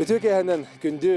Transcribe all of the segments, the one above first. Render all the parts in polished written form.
Үтүө киэһэнэн күндү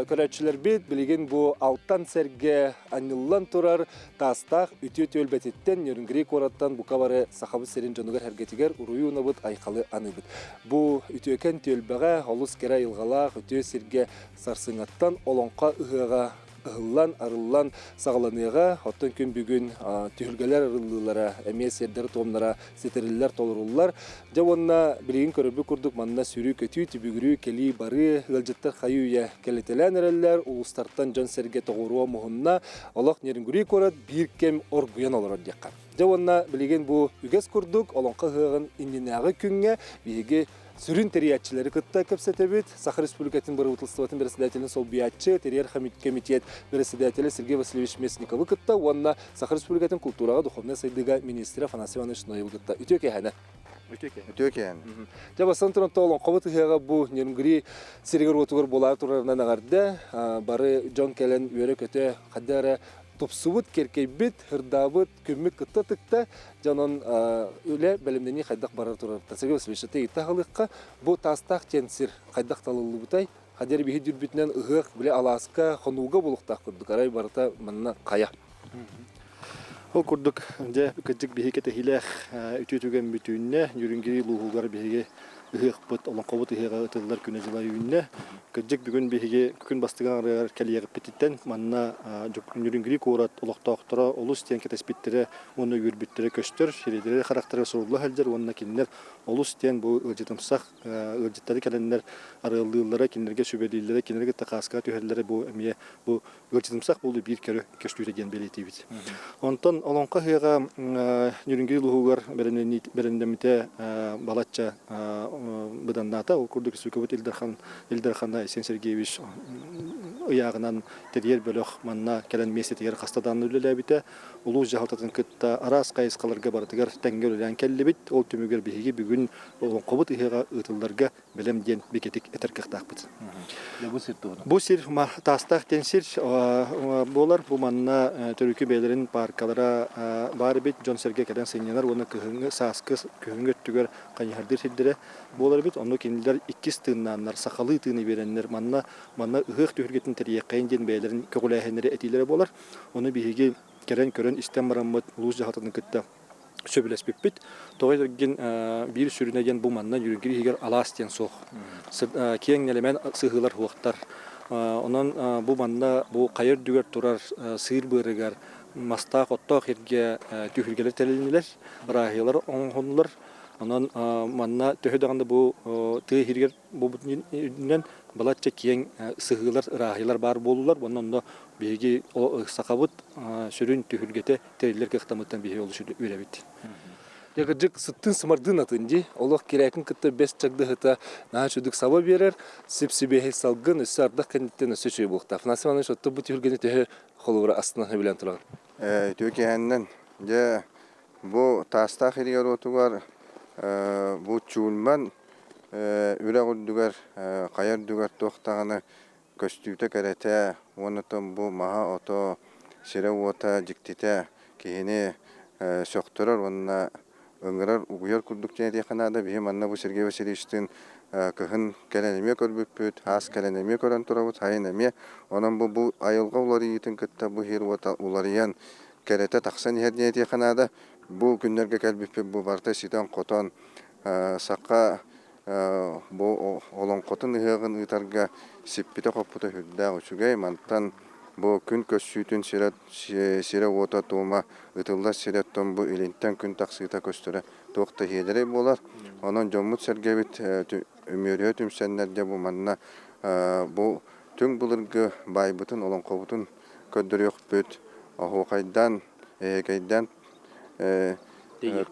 көрөөччүлэрбит, билигин бу Алтан сэргэ анньыллан турар Таастаах үтүө түөлбэтиттэн Нерюнгри куораттан бука бары Сахабыт сирин дьонугар-сэргэтигэр уруйу унабыт, айхалы аныыбыт. Бу үтүөкэн түөлбэҕэ олус кэрэ айылҕалаах үтүө сиргэ сарсыҥҥаттан Олоҥхо ыһыаҕа ыһыллан, арыллан саҕаланыаҕа. Оттон күн бүгүн түһүлгэлэр арыллыылара, эмиэ сиэрдэрэ-туомнара ситэриллэр, толоруллар. Дьэ уонна билигин көрөрбүт курдук манна сүрүү-көтүү, түбүгүрүү, кэлии-барыы, ыалдьыттар хайыы-үйэ кэлитэлээн эрэллэр, улуустартан дьон-сэргэ тоҕуруо муһунна, олох Нерюнгри куорат биир кэм оргуйан олорор диэххэ. Дьэ уонна билигин бу үгэс курдук Олоҥхо ыһыаҕын иннинээҕи күҥҥэ биһиги сүрүн тэрийээччилэри кытта кэпсэтэбит. Саха Республикатын бырабыыталыстыбатын председателин солбуйааччы, тэрийэр комитет председателэ Сергей Васильевич Местниковы кытта уонна Саха Республикатын култуураҕа, духовнай сайдыыга министрэ Афанасий Иванович Ноевы кытта. Үтүө киэһэнэ. Үтүө киэһэ. Үтүө киэһэ. Дьэ, бастан туран олоҥхобут ыһыаҕа бу Нерюнгри сиригэр-уотугар буолаары турарынан эҕэрдэ. Бары дьон кэлэн үөрэ-көтө, ханна эрэ тупсубут, киэркэйбит, ырдаабыт күммүт кытта тыкта. Дьэ, онон үлэ бэлэмнэнии хайдах барар турарыттан. Сергей Васильевич, ыйытта аһылыкка бу Таастаах диэн сир хайдах талыллыбытай? Хадер биһи дүрбүтүнэн ыһыах били алааска, хонууга булуктаах курдук, арай барыта манна хайа. Ол курдук, дьэ, кырдьык биһиги кэтэһиилээх үтүө түгэн бүтүүннэ, Ньүрүнгири улууһугар биһиги ыһыахпыт, олоҥхобут ыһыаҕа ытыллар күнэ-дьыла үүннэ. Кырдьык бүгүн биһиги күн бастыҥ аҥарыгар кэлиэхпититтэн манна Ньүрүнгири куорат олохтоохторо олус диэн кэтэспиттэрэ уонна үөрбүттэрэ көстөр, сирэйдэрэ харахтара сурулла сылдьар уонна кинилэр олус диэн бу ыалдьытымсах ыалдьыттары кэлэннэр арыаллыыллара, кинилэргэ сүбэлииллэрэ, кинилэри кытта хааскаҕа түһэллэрэ бу эмиэ бу ыалдьытымсах буолуу биир көрө көстүүтэ диэн бэлиэтиибит. Онтон Олоҥхо ыһыаҕа Ньүрүнгү улууһугар бэлэмнэммитэ балачча быданнаата. Ол курдук Республикабыт Ил Дархан Ил Дархана Айсен Сергеевич ыйааҕынан тэрийэр бөлөх манна кэлэн миэстэтигэр хаста даҕаны үлэлээбитэ. Улуус дьаһалтатын кытта араас хайысхаларга барытыгар тэҥҥэ үлэлээн кэллибит. Ол түмүгэр биһиги бүгүн Олоҥхобут ыһыаҕа ыытылларга бэлэм диэн бигэтик этэр кыахтаахпыт. Бу сир туһунан. Бу сир Таастаах диэн сир буолар. Бу манна төрүкү бэйэлэрин пааркалара баар эбит. Дьон-сэргэ кэлэн сынньанар уонна кыһыҥҥы, сааскы, күһүҥҥү өттүгэр хайыһардыыр сирдэрэ буолар эбит. Онно кинилэр иккис тыыннааннар, сахалыы тыыны биэрэннэр манна манна ыһыах түһүлгэтин тэрийиэххэйин диэн бэйэлэрин көҕүлээһиннэрэ этиилэрэ буолар. Ону биһиги кэлэн көрөн истэн бараммыт улуус дьаһалтатын кытта сөбүлэспиппит. Тоҕо эргин биир сүрүнэ диэн бу манна Ньүрүҥкүр иһигэр алаас диэн суох. Киэҥ нэлэмэн сыһыылар суохтар. Онон бу манна бу хайа үрдүгэр турар сыыр быарыгар мастаах оттоох иргэ түһүлгэлэр тэрилиннилэр, ырааһыйалар оҥоһуллар. Онон манна төһө даҕаны бу тыа иһигэр үрдүнэн балачча киэҥ сыһыылар, ырааһыйалар баар буоллулар. Уонна онно биһиги сахабыт сүрүн түһүлгэтэ тэриллэр кыахтаммыттан биһиги олус үөрэбит. Дьэ кырдьык сыттыын сымардыын атын дии. Олох кирээтин кытта бэс чагдыһыта наһаа үчүгдүк саба биэрэр, сип-сибиэһэй салгын өссө ардах кэнниттэн өссө үчүгэй буолуохтаах. Афанасий Иванович, оттон бу түһүлгэни төһө холобура астынан сөбүлээн тураҕын? Үтүө киэһэннэн. Дьэ, бу Таастаах иригэр уотугар бу Чульман үрэх үрдүгэр, хайа үрдүгэр туох даҕаны көстүүтэ кэрэтэ уонна бу маһа-ото, сирэ-уота дьиктитэ киһини сөхтөрөр уонна ыҥырар, угуйар курдук диэн этиэххэ наада. Биһи манна бу Сергей Васильевичтыын кыһын кэлэн эмиэ көрбүппүт, аас кэлэн эмиэ көрөн турабыт, сайын эмиэ. Онон бу бу айылҕа уларыйыытын кытта бу сир уота уларыйан, кэрэтэ тахсан иһэр диэн этиэххэ наада. Бу күннэргэ кэлбиппит бу барыта ситэн-хотон, саха Бу олоҥхотун ыһыаҕын ыытарга сиппитэ-хоппута сүрдээх үчүгэй. Мантан бу күн көссүүтүн сирэ сирэ-уота туома ытыллар сирэ оттон бу илинтэн күн тахсыыта көстөрө туох да иһиэдэрэй буолар. Онон дьоммут-сэргэбит үмүөрүһэ түмсэннэр дьэ бу манна бу түҥ былыргы баайбытын олоҥхобутун көрдөрүөхпүт, оһуохайдаан, эһиэкэйдээн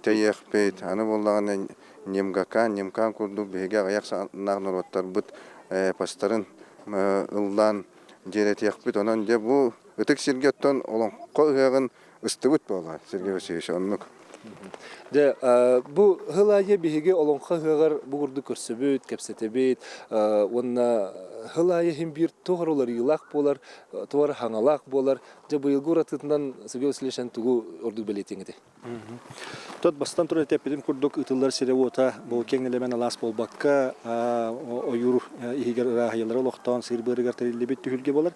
тэйиэхпит. Аны буоллаҕына Нимгакаан, Нимкаан курдук биһиги аҕыйах саҥнаах норуоттарбыт эпостарын ыллаан дьиэрэтиэхпит. Онон дьэ бу ытык сиргэ оттон олоҥхо ыһыаҕын ыстыбыт буолла Сергей Васильевич оннук. Дьэ, бу сыл аайы биһиги Олоҥхо ыһыаҕар бу курдук көрсөбүт, кэпсэтэбит уонна сыл аайы иһин биир туох эрэ уларыйыылаах буолар, туох эрэ хаҥалаах буолар. Дьэ, быйылгы уратытынан Сергей Васильевич эн тугу ордук бэлиэтиэҥ этэй? Тот бастан турар эппитим курдук ытыллар сирэ-уота бу киэҥ нэлэмэн алаас буолбакка ойуур иһигэр ырааһыйалары олохтоон сыыр быарыгар тэриллибит түһүлгэ буолар.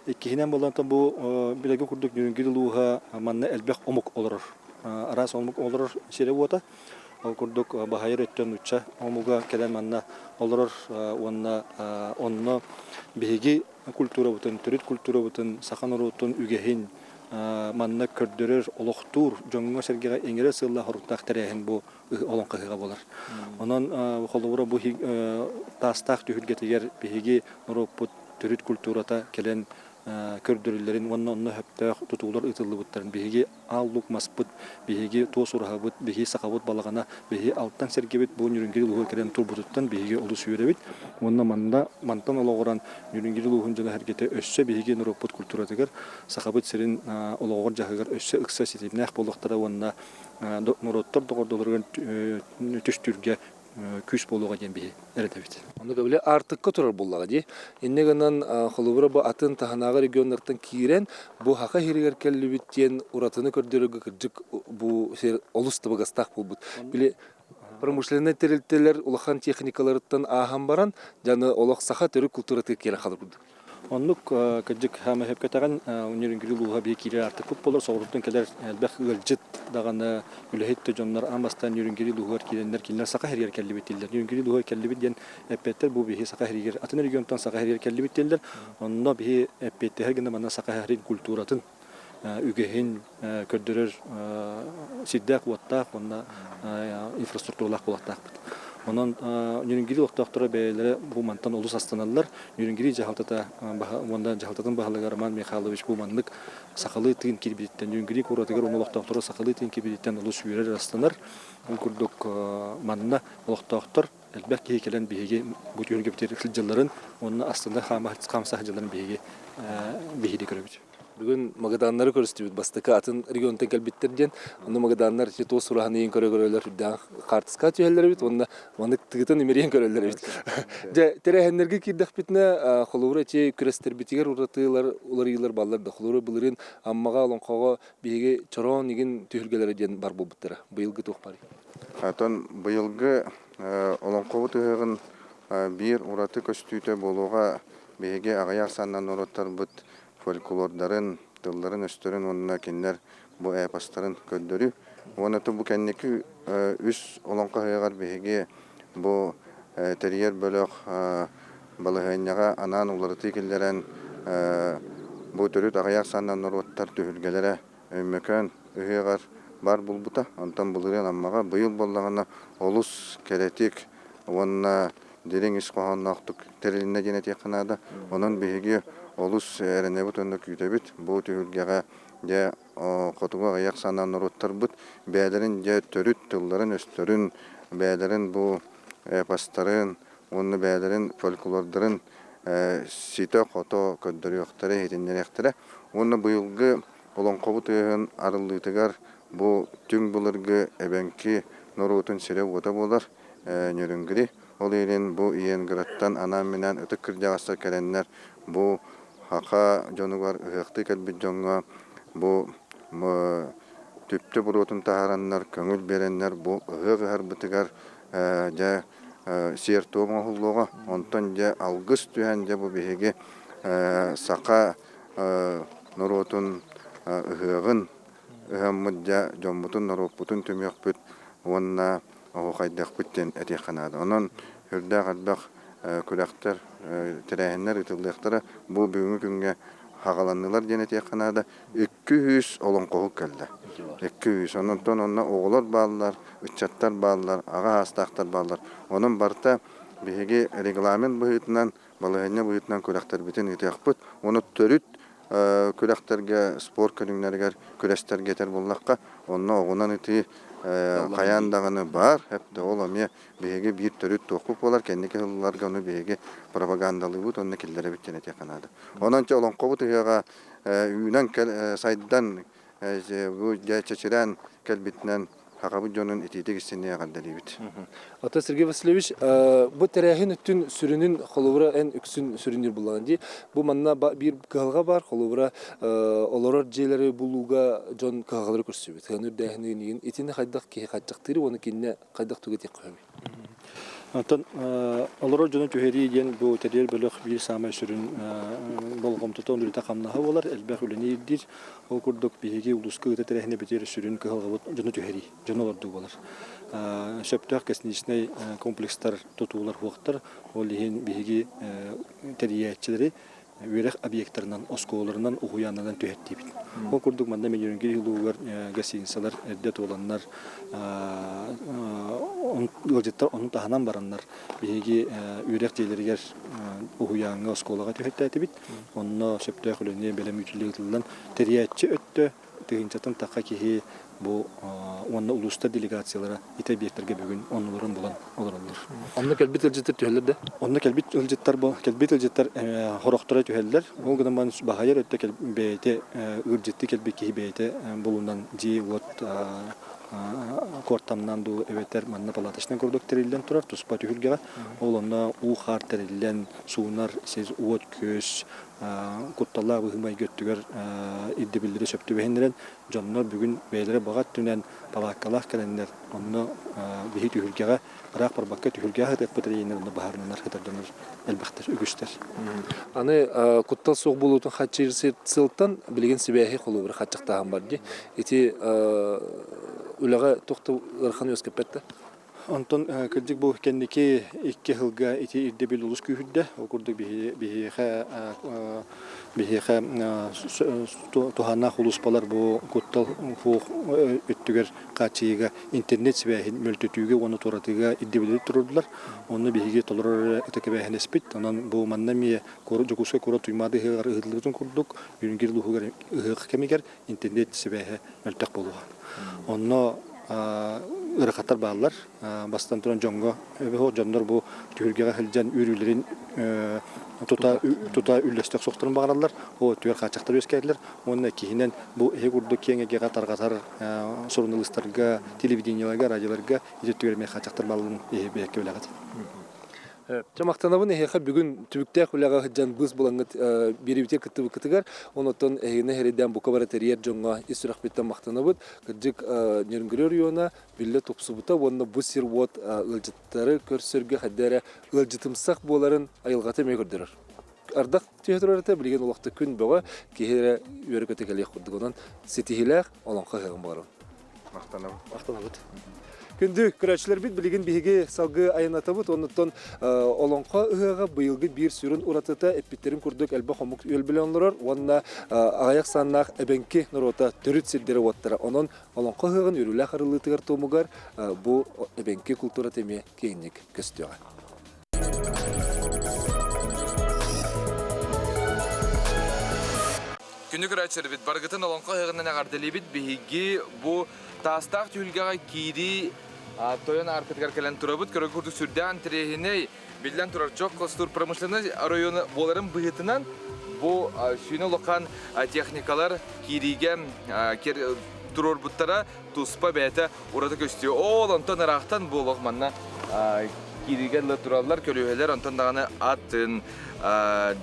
Иккиһинэн буолан бу билэги курдук Ньүрүнгүр улууһа манна элбэх омук олорор. Араас омук олорор сирэ-уота. Ол курдук баһайар өттө нуучча омуга кэлэн манна олорор уонна онно биһиги культурабытын, төрүт культурабытын, саха норуотун үгэһин манна көрдөрөр, олохтуур, дьоҥҥо-сэргэҕэ иҥэрэр сыаллаах-соруктаах тэрээһин бу олоҥхо ыһыаҕа буолар. Онон холобура бу таастаах түһүлгэтигэр биһиги норуоппут төрүт культурата кэлэн көрдөрүллэрин уонна онно сөптөөх тутуулар ыытыллыбыттарын биһиги Аал Лук маспыт, биһиги туос ураһабыт, биһиги сахабыт балаҕана, биһиги алтан сэргэбит бу Ньүрүҥгүр улууһугар кэлэн турбутуттан биһиги олус үөрэбит. Уонна манна мантан олоҕуран Ньүрүҥгүр улууһун дьоно-сэргэтэ өссө биһиги норуоппут культуратыгар, Сахабыт сирин олоҕор-дьаһыгар өссө ыкса ситимнээх буолуохтара уонна норуоттар доҕордолоругар түстүүргэ күүс буолуоҕа диэн биһи эрэтэбит. Ону били Аартыкка турар буоллаҕа дии. Инньэ гынан холобура бу атын таһынааҕы регионнартан киирэн бу Хаха сиригэр кэллибит диэн уратыны көрдөрөргө кырдьык бу сир олус табыгастаах буолбут. Били промышленнай тэрилтэлэр улахан техникаларыттан ааһан баран дьаны олох саха төрүт култууратыгар киирэн хаалар курдук. Оннук кырдьык хаама сөпкөтөҕүн Ньүрүҥгүрү улууһа биһи киирэр аартыкпыт буолар. Соҕурууттан кэлэр элбэх ыалдьыт даҕаны үлэһит да дьоннор аан бастаан Ньүрүҥгүрү улууһугар киирэннэр кинилэр Саха сиригэр кэллибит дииллэр. Ньүрүҥгүрү улууһугар кэллибит диэн эппэттэр бу биһи Саха сиригэр атын регионтан Саха сиригэр кэллибит дииллэр. Онно биһи эппиэттэһэр гына манна Саха сирин культуратын үгэһин көрдөрөр сирдээх-уоттаах уонна инфраструктуралаах буолуохтаахпыт. Онон Ньүрүҥгири олохтоохторо бэйэлэрэ бу мантан олус астаналлар. Ньүрүҥгири дьаһалтата уонна дьаһалтатын баһылыга Роман Михайлович бу маннык сахалыы тыын киирбититтэн Ньүрүҥгири куоратыгар уонна олохтоохторо сахалыы тыын киирбититтэн олус үөрэр астанар. Ол курдук манна олохтоохтор элбэх киһи кэлэн биһиги бу түһүлгэбитигэр сылдьалларын уонна астына хаамса сылдьалларын биһиги биһиги көрөбүт. Бүгүн Магаданнары көрүстүбүт бастакы атын регионтан кэлбиттэр диэн. Онно Магаданнар ити туос сураһын ыйын көрө-көрөлөр үрдээх хаартыска түһэллэр эбит уонна маннык тыытын имэрийэн көрөллөр эбит. Дьэ, тэрээһиннэргэ киирдэхпитинэ, холобура ити күрэстэрбитигэр уратылар, уларыйыылар баллар да. Холобура былырыын Аммаҕа, Олоҥхоҕо биһиги чороон игин түһүлгэлэрэ диэн бар буолбуттара. Быйылгы туох барый? Оттон быйылгы Олоҥхобут ыһыаҕын биир ураты көстүүтэ буолуоҕа биһиги аҕыйах саннан норуоттарбыт фольклордарын, тылларын-өстөрүн уонна кинилэр бу эпостарын көрдөрүү. Уонна бу кэнники үс олоҥхо ыһыаҕар биһиги бу тэрийэр бөлөх балаһыанньаҕа анаан уларытыы киллэрэн бу төрүт аҕыйах саннан норуоттар түһүлгэлэрэ Өймөкөөн ыһыаҕар баар буолбута. Онтон былырыын Аммаҕа, быйыл буоллаҕына олус кэрэтик уонна дириҥ ис хоһоонноохтук тэрилиннэ диэн этиэххэ наада. Онон биһиги олус эрэнэбит уонна күүтэбит. Бу түһүлгэҕэ дьэ хотугу аҕыйах санаа норуоттарбыт бэйэлэрин дьэ төрүт тылларын-өстөрүн, бэйэлэрин бу эпостарын уонна бэйэлэрин фольклордарын ситэ-хото көрдөрүөхтэрэ, иһитиннэриэхтэрэ. Уонна быйылгы Олоҥхобут ыаһын арыллыытыгар бу түҥ былыргы эбэҥки норуотун сирэ-уота буолар Ньүрүҥгүри. Ол иһин бу Иенграттан анаан-минээн ытык кырдьаҕастар кэлэннэр бу саха дьонугар ыһыахтыы кэлбит дьоҥҥо бу түптэ буруотун таһаараннар, көҥүл биэрэннэр бу ыһыах ыһарбытыгар дьэ сиэр-туом оҥоһуллуоҕа. Онтон дьэ алгыс түһэн дьэ бу биһиги саха норуотун ыһыаҕын ыһаммыт дьэ дьоммутун норуоппутун түмүөхпүт уонна оһуохайдыахпыт диэн этиэххэ наада. Онон сүрдээх элбэх күрэхтэр, тэрээһиннэр ыытыллыахтара. Бу бүгүҥҥү күҥҥэ хаҕаланнылар диэн этиэххэ наада. 200 олоҥхоһут кэллэ. 200. Онтон онно оҕолор бааллар, ыччаттар бааллар, аҕа саастаахтар бааллар. Онон барыта биһиги регламент быһыытынан балаһыанньа быһыытынан күрэхтэрбитин ыытыахпыт. Уонна төрүт күрэхтэргэ, спорт көрүҥнэригэр күрэстэргэ этэр буоллахха, онно оҕунан ытыы хайаан даҕаны баар. Эптэ ол эмиэ биһиги биир төрүт туохпут буолар. Кэнники сылларга ону биһиги пропагандалыыбыт уонна киллэрэбит диэн этиэххэ наада. Онон олоҥхобут ыһыаҕа үүнэн сайдан, бу чэчирээн кэлбитинэн. Сахабыт дьонун итиитик истинник эҕэрдэлиибит. Ата Сергей Васильевич, бу тэрээһин өттүн сүрүнүн холобура эн үксүн сүрүннүүр буллаҕын дии. Бу манна биир кыһалҕа баар, холобура олорор дьиэлэри булууга дьон кыһалҕалары көрсүбүт. Сыаны үрдээһини итини хайдах киһи хаччахтыыр уонна кинини хайдах тугу этиэххэ сөбүй? Оттон олорор дьону түһэрии диэн бу тэрийэр бөлөх биир саамай сүрүн болҕомтото үлэтэ-хамнаһа буолар, элбэх үлэни ирдиир. Ол курдук биһиги улууска ыыта тэрээһинэ бүтэр сүрүн кыһалҕабыт дьону түһэрии, дьону олордуу буолар. Сөптөөх гостиничнай комплекстар тутуулар суохтар. Ол иһин биһиги тэрийээччилэри үөрэх объектарынан, оскуолаларынан, уһуйааннарынан түһэртиибит. Ол курдук манна Миллионгир улууһугар гостиницалар эрдэ туоланнар, ыалдьыттар ону таһынан бараннар биһиги үөрэх дьиэлэригэр уһуйааҥҥа, оскуолаҕа түһэртээтибит. Онно сөптөөх үлэни бэлэм ыытыллан тэрийээччи өттө тыһыынчаттан тахха киһи бу уонна улуустар делегациялара ити объектарга бүгүн оннуларын булан олороллор. Онно кэлбит ыалдьыттар түһэллэр да? Онно кэлбит ыалдьыттар бу кэлбит ыалдьыттар хорохторо түһэллэр. Ол гынан баран баһайар өттө бэйэтэ ыалдьыттыы кэлбит киһи бэйэтэ булунан дьиэ-уот куортамнаан дуу эбэтэр манна палаточнай курдук тэриллэн турар туспа түһүлгэҕэ. Ол онно уу-хаар тэриллэн суунар сир уот-күөс кутталлаах быһыы-майгы өттүгэр ирдэбиллэри сөп түбэһиннэрэн, дьоннор бүгүн бэйэлэрэ баҕа өттүнэн палааккалаах кэлэннэр, онно биһи түһүлгэҕэ ыраах барбакка түһүлгэҕэ сытыахпыт эрийэннэр онно баһаарынанар сытар дьоннор элбэхтэр, үгүстэр. Аны куттал суох буолуутун хааччыйар сыалтан билигин сибээһи холобура хааччахтааһын бар дии. Ити үлэҕэ туох да ыарахан үөскэппэт да? Онтон кырдьык бу кэнники икки сылга ити ирдэбил олус күүһүрдэ. Ол курдук биһиэхэ биһиэхэ туһааннаах улууспалар бу куттал суох өттүгэр хааччыйыыга интернет сибээһин мөлтөтүүгэ уонна туоратыыга ирдэбили туруордулар. Онно биһиги толорор ытык эбээһинэспит. Онон бу манна эмиэ Дьокуускай куорат Туймаада ыһыаҕар ыытыллыбытын курдук, Үрүҥ улууһугар ыһыах кэмигэр интернет сибээһэ мөлтөх буолуоҕа. Онно ыарахаттар бааллар. Бастатан туран дьоҥҥо эбэһо дьоннор бу түһүлгэҕэ сылдьан үөрүүлэрин тута тута үллэстэ охсуохтарын баҕараллар. Ол өттүгэр хааччахтар үөскээтилэр. Уонна иккиһинэн бу эһи курдук киэҥ эйгэҕэ тарҕатар суруналыыстарга, телевидениеларга, радиоларга ити өттүгэр эмиэ хааччахтар баалларын эһи бэйэккэ билэҕит. Чэ, махтанабын эһиэхэ бүгүн түбүктээх үлэҕэ сылдьан быыс булаҥҥыт биэриибитигэр кыттыбыккытыгар. Онон эһигини эрэйдээн бука бары тэрийэр дьоҥҥо ис сүрэхпиттэн махтанабыт. Кырдьык, Нерюнгри оройуона биллэ тупсубута уонна бу сир-уот ыалдьыттары көрсөргө хайда эрэ ыалдьытымсах буоларын айылҕата эмиэ көрдөрөр. Ардах түһэ турар этэ, билигин олохто күн бөҕө, киһи эрэ үөрэ-көтө кэлиэх курдук. Онон ситиһиилээх олоҥхо ыһыаҕын баҕарабын. Махтанабыт. Махтанабыт. Күндү көрөөччүлэрбит, билигин биһиги салгыы айаннатабыт. Оннуттан Олоҥхо ыһыаҕа быйылгы биир сүрүн уратыта эппиттэрин курдук элбэх омук үөлбэлээн олорор уонна аҕыйах саннаах эбэҥки норуота төрүт сирдэрэ-уоттара. Онон Олоҥхо ыһыаҕын үөрүүлээх арыллыытыгар туомугар бу эбэҥки култуурата эмиэ киэҥник көстүөҕэ. Күнү көрөөччүлэрбит барыгытын Олоҥхо ыһыаҕынан эҕэрдэлиибит. Биһиги бу Таастаах түһүлгэҕэ киирии тойон ааркатыгар кэлэн турабыт. Көрөр курдук сүрдээх интэриэһинэй, биллэн турар чох хостуур промышленнай оройуона буоларын быһыытынан бу сүүнэ улахан техникалар киириигэ туруорбуттара туспа бэйэтэ ураты көстүү. Ол онтон ыраахтан буолуох манна киириигэ ыла тураллар көлүөһэлэр, онтон даҕаны атын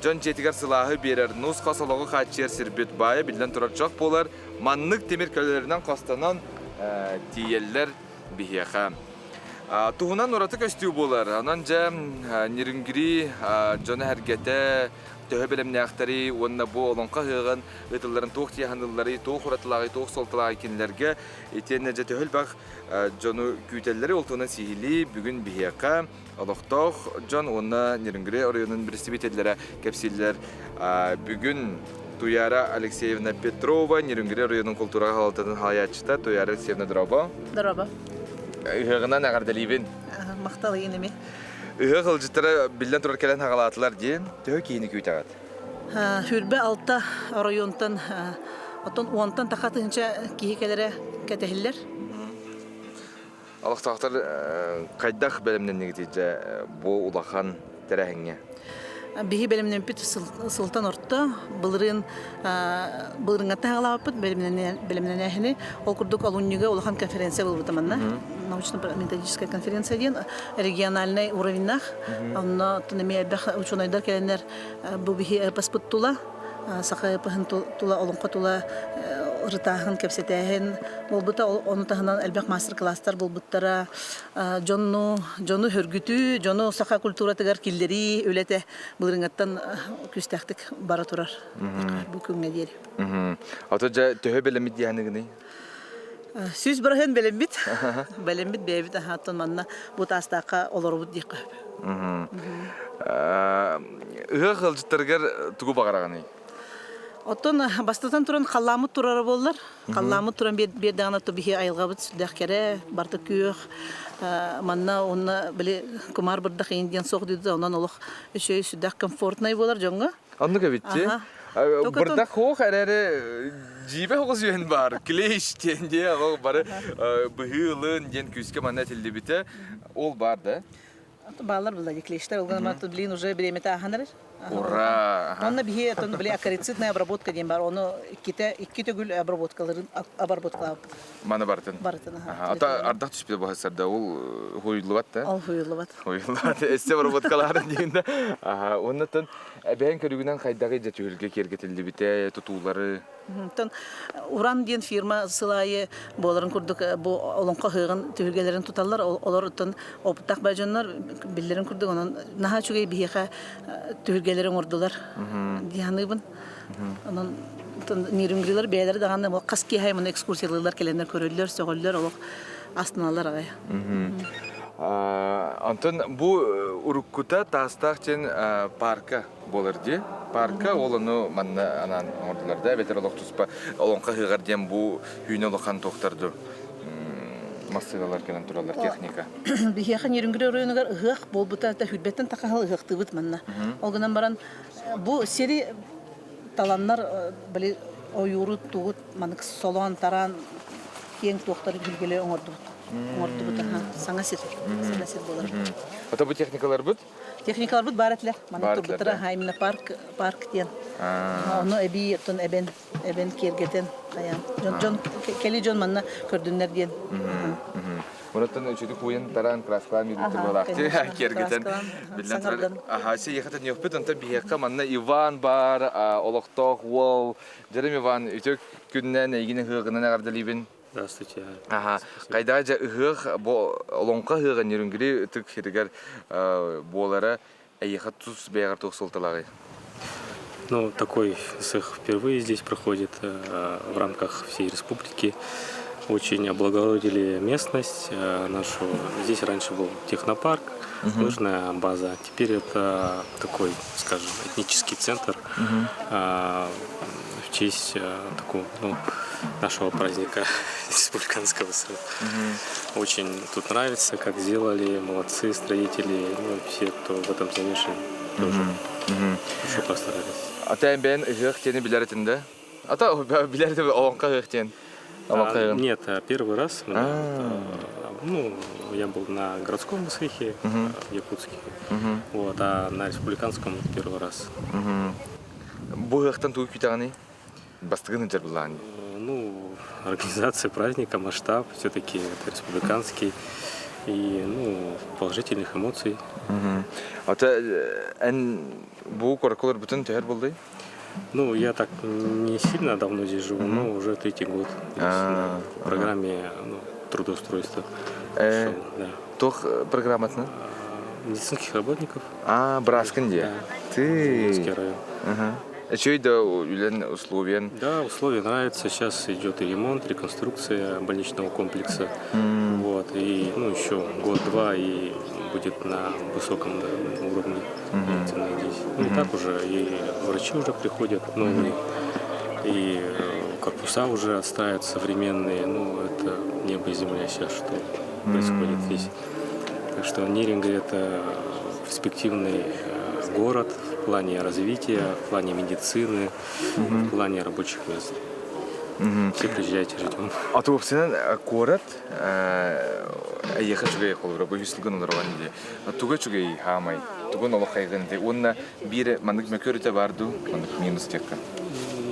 дьон дьиэтигэр сылааһы биэрэр нус-хас олоҕу хааччыйар сирбит баайа биллэн турар чох буолар. Маннык тимир көлөлөрүнэн хостонон тиийэллэр биһиэхэ. Туһунан ураты көстүү буолар. Онон дьэ Нерюнгри дьоно-сэргэтэ төһө бэлэмнээхтэрий уонна бу олоҥхо ыһыаҕын ыытылларын туох тиэханыылларый, туох уратылааҕый, туох суолталааҕый кинилэргэ итиэннэ дьэ төһө элбэх дьону күүтэллэрий ол туһунан сиһилии бүгүн биһиэхэ олохтоох дьон уонна Нерюнгри оройуонун представителлэрэ кэпсииллэр. Бүгүн Туяра Алексеевна Петрова, Нерюнгри оройуонун култуураҕа салалтатын салайааччыта Туяра Алексеевна дорообо. Дорообо. Ыһыаҕынан эҕэрдэлиибин. Махтал ийин Ыһыах ыалдьыттара биллэн турар кэлэн хаҕалаатылар диэн төһө киһини күүтэҕит? 26 оройуонтан оттон уонтан таха тыһыынча киһи кэлэрэ кэтэһиллэр. Олохтоохтор хайдах бэлэмнэннигит дьэ бу улахан тэрээһиҥҥэ? Биһи бэлэмнэммит сылтан орто былырыын былырыҥҥаттан аҕалаабыппыт бэлэмнэнээһини. Ол курдук олунньуга улахан конференция буолбута манна. Научно-методическая конференция диэн региональный уровеннаах. Онно эмиэ элбэх учуонайдар кэлэннэр бу биһи эпоспыт тула саха эпоһын тула олоҥхо тула ырытааһын, кэпсэтээһин буолбута. Ону таһынан элбэх мастер-класстар буолбуттара. Дьону, дьону хөргүтүү, дьону саха культуратыгар киллэрии үлэтэ былырыҥҥаттан күүстээхтик бара турар бу күҥҥэ диэри. Ото дьэ төһө бэлэммит диэханыгыный? 100% бэлэммит. Бэлэммит бэйэбит аһааттан манна бу таастаахха олоробут диэххэ сөп. Ыһыах ыалдьыттарыгар тугу баҕараҕыный? Оттон бастатан туран халлааммыт турара буоллар, халлааммыт туран биэрдэҕинэ то биһи айылҕабыт сүрдээх кэрэ, барыта күөх, манна уонна били кумаар бырдах иин диэн суох диэбит онон олох үчүгэй сүрдээх комфортнай буолар дьоҥҥо. Оннук эбит дии. Бырдах хоох эрээри дьиибэ оҕус үөн баар, клещ диэн дии, ол бары быһыы ылын диэн күүскэ манна этиллибитэ. Ол баар да? Бааллар была клещтер, ол гынан блин уже бириэмэтэ ааһан эрэр. Ура! Онно биһи отон били акарицидная обработка диэн бар, ону иккитэ икки төгүл обработкаларын обработкалаабыт. Маны барытын. Барытын. Ата ардах түспүтэ баһысарда ол хуйуллубат да? Ол хуйуллубат. Хуйуллубат. Эссе обработкалаарын диэн да. Аха, оннотон эбээн көрүгүнэн хайдагы дьэ түһүлгэ киэргэтиллибитэ, тутуулары Оттон Уран диэн фирма сыл аайы буоларын курдук бу олоҥхо ыһыаҕын түһүлгэлэрин туталлар. Олор оттон опыттаах бай дьоннор биллэрин курдук онон наһаа үчүгэй биһиэхэ түһүлгэлэри оҥордулар дии саныыбын. Онон нерюнгрилар бэйэлэрэ даҕаны хас киэһэ маны экскурсиялыыллар кэлэннэр көрөллөр, сөҕөллөр, олох астыналлар аҕай. Онтон бу уруккута Таастаах диэн парка буолар дии. Парка ол ону манна анаан оҥордулар да эбэтэр олох туспа олоҥхо ыһыаҕар диэн бу үүнэ улахан туохтар массыыналар кэлэн тураллар техника. Биһиэхэ Нерюнгри оройуонугар ыһыах буолбута это хүрбэттэн тахаһыл ыһыахтыыбыт манна. Ол гынан баран бу сири таланнар били ойууру тугут манык солоон тараан киэҥ туохтары билгели оҥордубут. Оҥордубут аха саҥа сир саҥа сир буолар. Ото бу техникаларбыт Техникаларбыт баар этилэр. Манна турбуттара именно парк, парк диэн. Ону эбии оттон эбэн, эбэн киэргэтэн хайаан. Дьон, дьон кэли дьон манна көрдүннэр диэн. Мураттан үчүгү куйан тараан краскалаан үүрбүттэр буолаахты киэргэтэн биллэн турар. Аха, сиэхэтэн ньөхпүт, онтон биһиэхэ манна Иван баар, олохтоох уол. Дьэрим Иван, үтүө күннэн эйигин ыһыаҕынан эҕэрдэлиибин. Здравствуйте. Аха, хайдаа дьэ ыһыах бу олоҥхо ыһыаҕа Нерюнгри ытык сиригэр буолара эйиэхэ тус бэйэҕэр туох суолталааҕый? Ну, такой цех впервые здесь проходит в рамках всей республики. Очень облагородили местность нашу. Здесь раньше был технопарк, лыжная база. Теперь это такой, скажем, этнический центр в честь такого, ну, нашего праздника республиканского. Очень тут нравится, как сделали, молодцы строители, ну, все, кто в этом замешан, тоже хорошо постарались. Ата бэйэн ыһыах диэни билэр этин да? Ата билэр этим олоҥхо ыһыах диэн. А, нет, первый раз. Ну, я был на городском ыһыахе в Якутске, вот, а на республиканском первый раз. Бу ыһыахтан тугу күүтэҕиний? Бастыгын ыдьар былаан. Ну, организация праздника, масштаб все-таки это республиканский. И, ну, положительных эмоций. Ата эн бу куоракка бүтүн төһөр булдый? Ну, я так не сильно давно здесь живу, но уже третий год здесь, да, в программе ну, трудоустройства. Э, туох программатына? Медицинских работников. А, бырааскын дии. Да. Ты. район. Үчүгэй да үлэн условиен. Да, условия нравятся. Сейчас идет и ремонт, реконструкция больничного комплекса. Вот, и ну, еще год-два и будет на высоком да, уровне медицина здесь. Ну, и так уже, и врачи уже приходят новые, и корпуса уже отстают современные. Ну, это небо и земля сейчас, что происходит здесь. Так что Неринга – это перспективный город в плане развития, в плане медицины, в плане рабочих мест. Все приезжайте, ждем. А то уопсайынан куорат эйиэхэ үчүгэй холобура бу үс сылгын олорон дии. Туга үчүгэй хаамай? Тугун олох хайгын этэй? Уонна биир маннык мөкү өрүтэ баар дуу? Маннык минус диэххэ.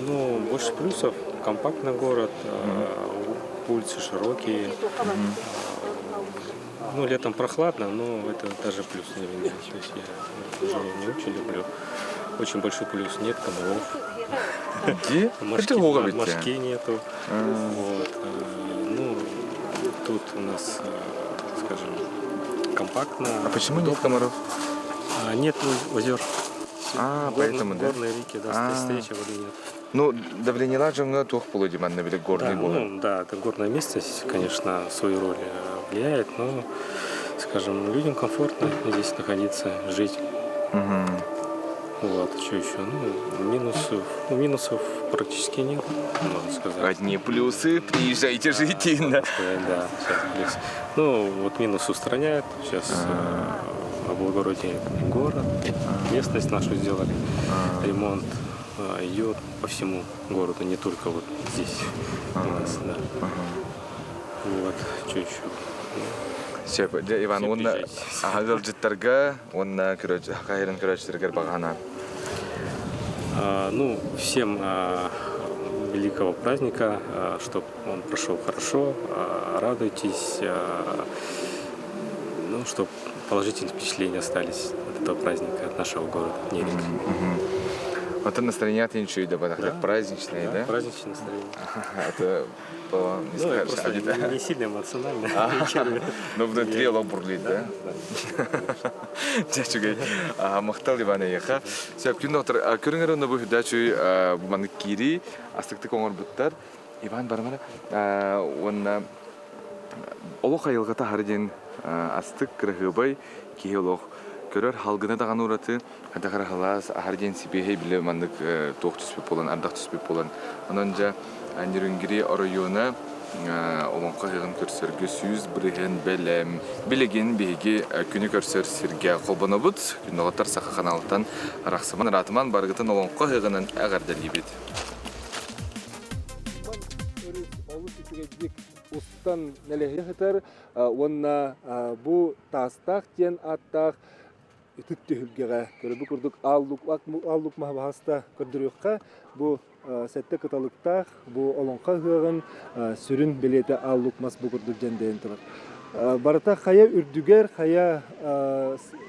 Ну, больше плюсов. Компактный город, улицы широкие. Ну, летом прохладно, но это даже плюс для меня. То есть я жару не очень люблю. Очень большой плюс. Нет комаров. Дии? Мошки, Это оҕо бит мошки нету. Вот. Ну, тут у нас, скажем, компактно. А почему нет комаров? А, нет озер. А, поэтому, да? Горные реки, да, А. встречи воды нет. Ну, давлениелаах дьоҥҥо туох буолуо дии манна били горный Да, буолан. ну, да, это горное место, конечно, свою роль влияет, но, скажем, людям комфортно здесь находиться, жить. Вот, что еще? Ну, минусов, ну, минусов практически нет, можно сказать. Одни плюсы, приезжайте жить инна. Сказать, да, сейчас плюс. Ну, вот минус устраняют, сейчас облагородили город, местность нашу сделали, ремонт идет по всему городу, не только вот здесь у нас, да. Вот, что еще? Сөп, дьэ Иван Все уонна приезжайте. аһа ыалдьыттарга уонна Саха сирин көрөөччүлэригэр баҕаһына. Ну, всем великого праздника, чтобы он прошел хорошо, радуйтесь, ну, чтобы положительные впечатления остались от этого праздника, от нашего города Нерюнгри. Оттон настроение үчүгэй да Да. праздничное, да? Праздничное настроение. Это по не Ну, я скажешь, просто а не сильно эмоционально. Ну, внутри олох бурлит, да? Дьэ үчүгэй. Махтал Иван эйиэхэ. Сөп күн доктор, көрүҥ эрэ бу хүдээчүй маннык киири астыктык оҥорбуттар. Иван барымара уонна олох айылҕата хары диэн астык кыраһыабай киһи олох көрөр халгына даҕаны ураты хайдах эрэ халаас аһар диэн сибиэһэй били маннык туох түспүт буолан ардах түспүт буолан онон дьэ Нерюнгри оройуона олоҥхо ыһыаҕын көрсөргө 100% бэлэм. Билигин биһиги күнү көрсөр сиргэ холбонобут. Күнноҕоттор Саха ханаалыттан арахсыман ыраатыман барыгытын олоҥхо ыһыаҕынан эҕэрдэлиибит. Өрүс олус үчүгэйдик устан нэлэһийэ сытар уонна бу Таастаах диэн ааттаах ытык түһүлгэҕэ көрөбү курдук ааллук маһа баһаста көрдөрүөххэ бу сэттэ кыталыктаах бу олоҥхо ыһыаҕын сүрүн бэлиэтэ ааллук мас бу курдук дьэндэйэн турар. Барыта хайа үрдүгэр, хайа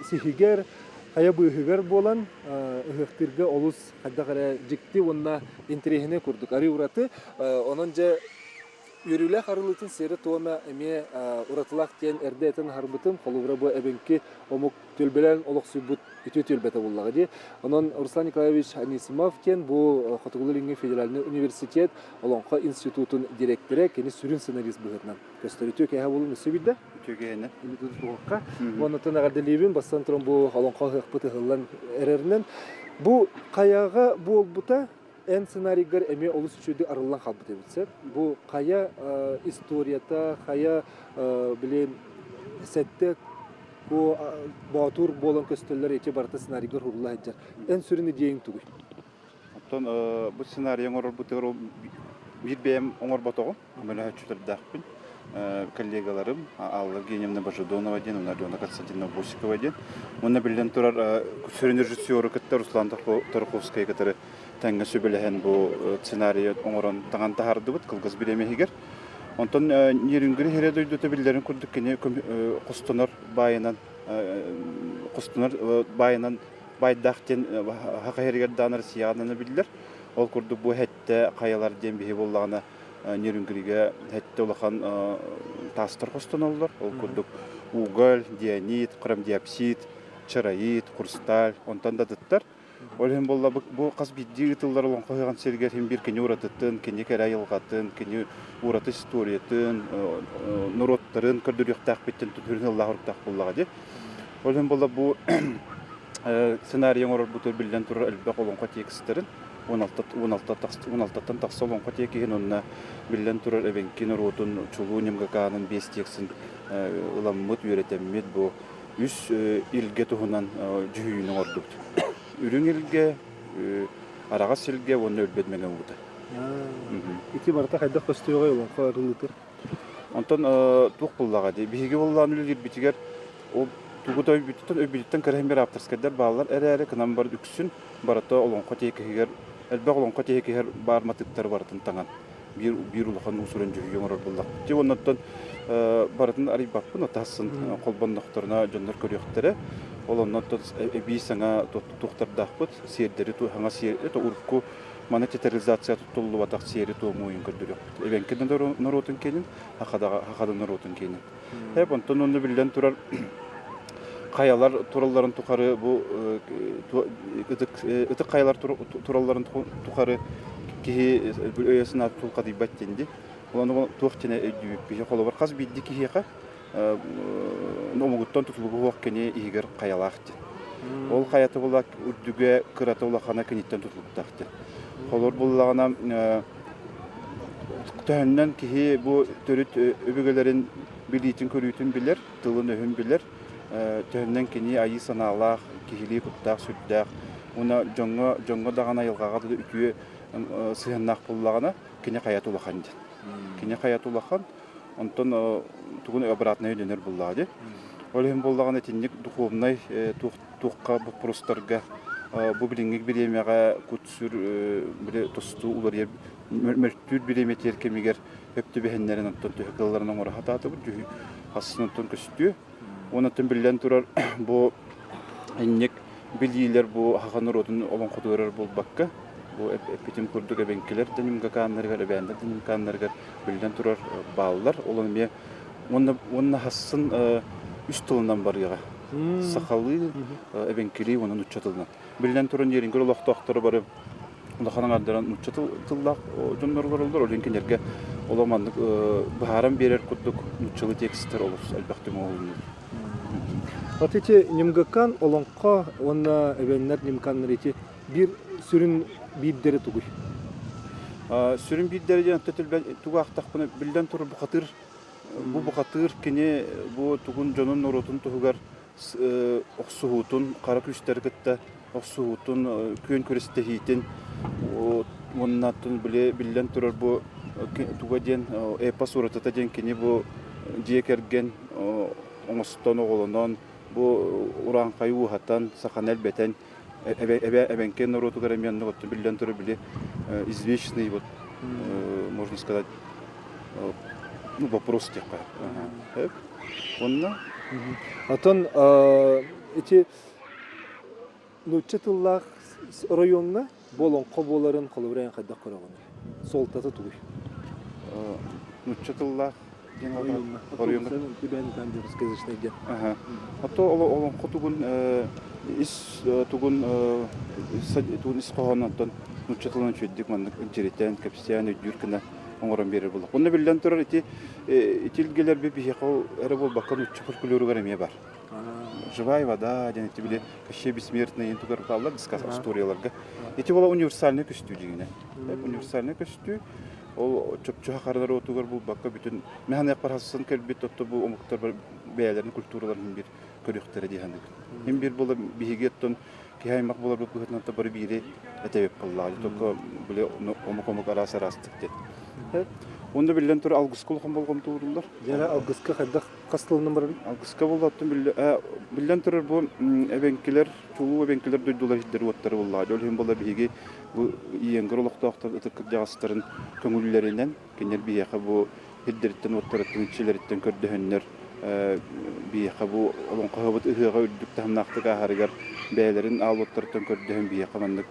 сиһигэр, хайа быыһыгар буолан ыһыахтыырга олус хайдах эрэ дьикти уонна интэриэһинэй курдук арыы ураты. Онон дьэ Үөрүүлээх арыллыытын сиэрэ-туома эмиэ уратылаах диэн эрдэ этэн аһарбытым. Холобура, бу эбэҥки омук түөлбэлээн олохсуйбут үтүө түөлбэтэ буоллаҕа дии. Онон Руслан Николаевич Анисимов диэн бу Хотугулуу-Илиҥҥи федеральнай университет Олоҥхо институтун дириэктэрэ, кини сүрүн сценарист быһыытынан көстөр. Үтүө киэһэ буолун өссө биирдэ. Үтүө киэһэнэн. Туһукка. Уонна эҕэрдэлиибин бастан туран бу Олоҥхо ыһыахпыт ыһыллан эрэринэн. Бу хайаҕа буолбута эн сценарийгар эмиэ олус үчүгэйдик арыллан хаалбыт эбит сөп. Бу хайа историята, хайа били сэттэ бу боотур буолан көстөллөр ити барыта сценарийгар уһулла сылдьар. Эн сүрүн идеяң тугуй? Оттон бу сценарий оҥорорбутугар ол биир бэйэм оҥорботоҕум, көмөлөһөөччүлэрдээхпин. Коллегаларым Алла Евгеньевна Божедонова диэн, уонна Алена Константиновна Босикова диэн. Уонна биллэн турар сүрүн режиссеру кытта Руслан Тарковскай кытары тэҥҥэ сүбэлэһэн бу сценарийы оҥорон таҥан таһаардыбыт кылгас бириэмэ иһигэр. Онтон Нерюнгри сирэ дойдута биллэрин курдук кини хостонор баайынан хостонор баайынан байдаах диэн саха сиригэр даҕаны Россияҕа даҕаны биллэр. Ол курдук бу сэттэ хайалар диэн биһи буоллаҕына Нерюнгригэ сэттэ улахан таастар хостоноллор. Ол курдук уголь, дианит, хромдиопсид, чароит, хрусталь, онтон да атыттар. Ол иһин буолла бу хас биирдии ыытыллар олоҥхо ыһыаҕын сиригэр син биир кини уратытын, кини кэрэ айылҕатын, кини ураты историятын, норуоттарын көрдөрүөхтээхпиттэн сүрүн ыллаах уруктаах буоллаҕа дии. Ол иһин буолла бу сценарий оҥорорбутугар биллэн турар элбэх олоҥхо текстэрин 16-тан тахса олоҥхо тиэкиһин уонна биллэн турар эбэҥки норуотун чулуу ньымгакаанын биэс текстин ыламмыт, үөрэтэммит бу үс илгэ туһунан дьүһүйүүнү оҥордубут. Үрүҥ илгэ, араҕас илгэ уонна өлбөт мэҥэ уута. Ити барыта хайдах көстүөҕэй олоҥхо арыллыытыр? Онтон туох буоллаҕа дии, биһиги буоллаҕына үлэлиирбитигэр ол Тугу да өйбүтүттэн өйбүтүттэн кэрэһин бир ааптарскайдар бааллар эрээри кынан бар үксүн барыта олоҥхо тиэкиһигэр элбэх олоҥхо тиэкиһэр баар матыыптары барытын таҥан биир биир улахан уус-уран дьүһүйүү оҥорор буоллахпыт. Дьэ оннуттан барытын арыйбаппын, отаһсын холбоннохторуна дьоннор көрүөхтэрэ. Ол оннуттан эбии саҥа туохтардаахпыт, сиэрдэри саҥа сиэр это урукку маны театрализация туттуллубатах сиэри-туому ойун көрдөрүөхпүт. Эбэҥки норуотун киэнин, хахада норуотун киэнин. Эп онтон онно биллэн турар хайалар туралларын тухары бу ытык ытык хайалар туралларын тухары киһи өйө-санаата тулхадыйбат диэн дии. Ону туох диэн өйдүүбүт холобур хас биирдии киһиэхэ омугуттан тутулугу суох кини иһигэр хайалаах диэн. Ол хайата була үрдүгэ кырата улахана киниттэн тутулуктаах диэн. Холобур буллаҕына төһөннөн киһи бу төрүт өбүгэлэрин билиитин-көрүүтүн билэр, тылын-өһүн билэр, төһөннөн кини айыы санаалаах, киһилии куттаах-сүрдээх уонна дьоҥҥо дьоҥҥо даҕаны айылҕаҕа да үтүө сыһыаннаах буоллаҕына, кини хайата улахан диэн. Кини хайата улахан, онтон тугун обратно өйдөнөр буоллаҕа дии. Ол иһин буоллаҕына итинник духовнай туохха боппуруостарга бу билиҥҥи бириэмэҕэ кут-сүр били тосту уларыйар мөлтүүр бириэмэтигэр кэмигэр өп түбэһиннэрин онтон төһө кыалларын оҥоро сатаатыбыт дьүһүй хассын онтон көстүө уонна биллэн турар бу инник билиилэр бу саха норуотун олоҥхотугар буолбакка бу эппитим курдук эбэҥкилэр да ньымгакааннарыгар эбээннэр да ньымгакааннарыгар биллэн турар бааллар ол эмиэ уонна уонна хассын үс тылынан барыаҕа сахалыы эбэҥкилии уонна нуучча тылынан биллэн туран Ирингир олохтоохторо бары улахан аҥардаран нуучча тыллаах дьоннор олороллор ол иһин кинилэргэ олох маннык быһааран биэрэр курдук нууччалыы текстэр олус элбэхтик оҥоһулуннулар. Вот эти Нимгакан олоҥхо уонна эбэннэр Нимканнар ити биир сүрүн биирдэри тугуй? Сүрүн биирдэри диэн тугу аахтахпына биллэн турар бухатыыр бу бухатыыр кини бу тугун дьонун норуотун туһугар охсуһуутун, хара күүстэри кытта охсуһуутун, күөн күрэстэһиитин уонна биллэн турар бу туга диэн эпос уратыта диэн кини бу дьиэ кэргэн оҥостон оҕолонон бу урааҥхайы ууһатан саханы элбэтэн эбэҥки норуотугар эмиэ оннук биллэн турар били извечный вот можно сказать ну вопрос диэххэ Онно Отон ити нуучча тыллаах оройуоҥҥа бу олоҥхо буоларын холобура эн хайдах көрөҕүнүй? Суолтата тугуй? Нуучча тыллаах диэн оройуоҥҥа русскоязычный диэн. Ото олоҥхо тугун ис тугун тугун ис хоһоонунтан нуучча тылынан үчүгэйдик маннык дьиритэн, кэпсээн өйдүүр гына оҥорон биэрэр буолла. Онно биллэн турар ити ити илгэлэр биһиэхэ ол эрэ буолбакка нуучча фольклоругар эмиэ бар. Живая вода диэн ити били Кощей бессмертный тугар бааллар дискас историяларга. Ити буола универсальный көстүү дьиҥинэ. Универсальный көстүү ол чопчу хахардар отугар булбакка бүтүн механыахпар хассын кэлбит отто бу омуктар бэйэлэрин культураларын бир көрүөхтэрэ дии саныыбын. Им бир буола биһиги оттон киһи аймах буоларбыт быһыытынан бары биири этэбит буоллаҕа. Только били омук-омук араас араастык диэн. Онно биллэн турар алгыска улахан болҕомто ууруллар. Дьэ алгыска хайдах хас тылынан барабын? Алгыска буоллаттан биллэн турар бу эбэҥкилэр, чулуу эбэҥкилэр дойдулар иһдэр уоттара буоллаҕа. Ол иһин буолла биһиги бу иенгер олохтоохтор ытык кырдьаҕастарын көҥүллэринэн кинилэр биһиэхэ бу сирдэриттэн уоттарыттан иччилэриттэн көрдөһөннөр биһиэхэ бу олоҥхоһобут ыһыаҕа үрдүк таһымнаахтык ааһарыгар бэйэлэрин аал уоттарыттан көрдөһөн биһиэхэ маннык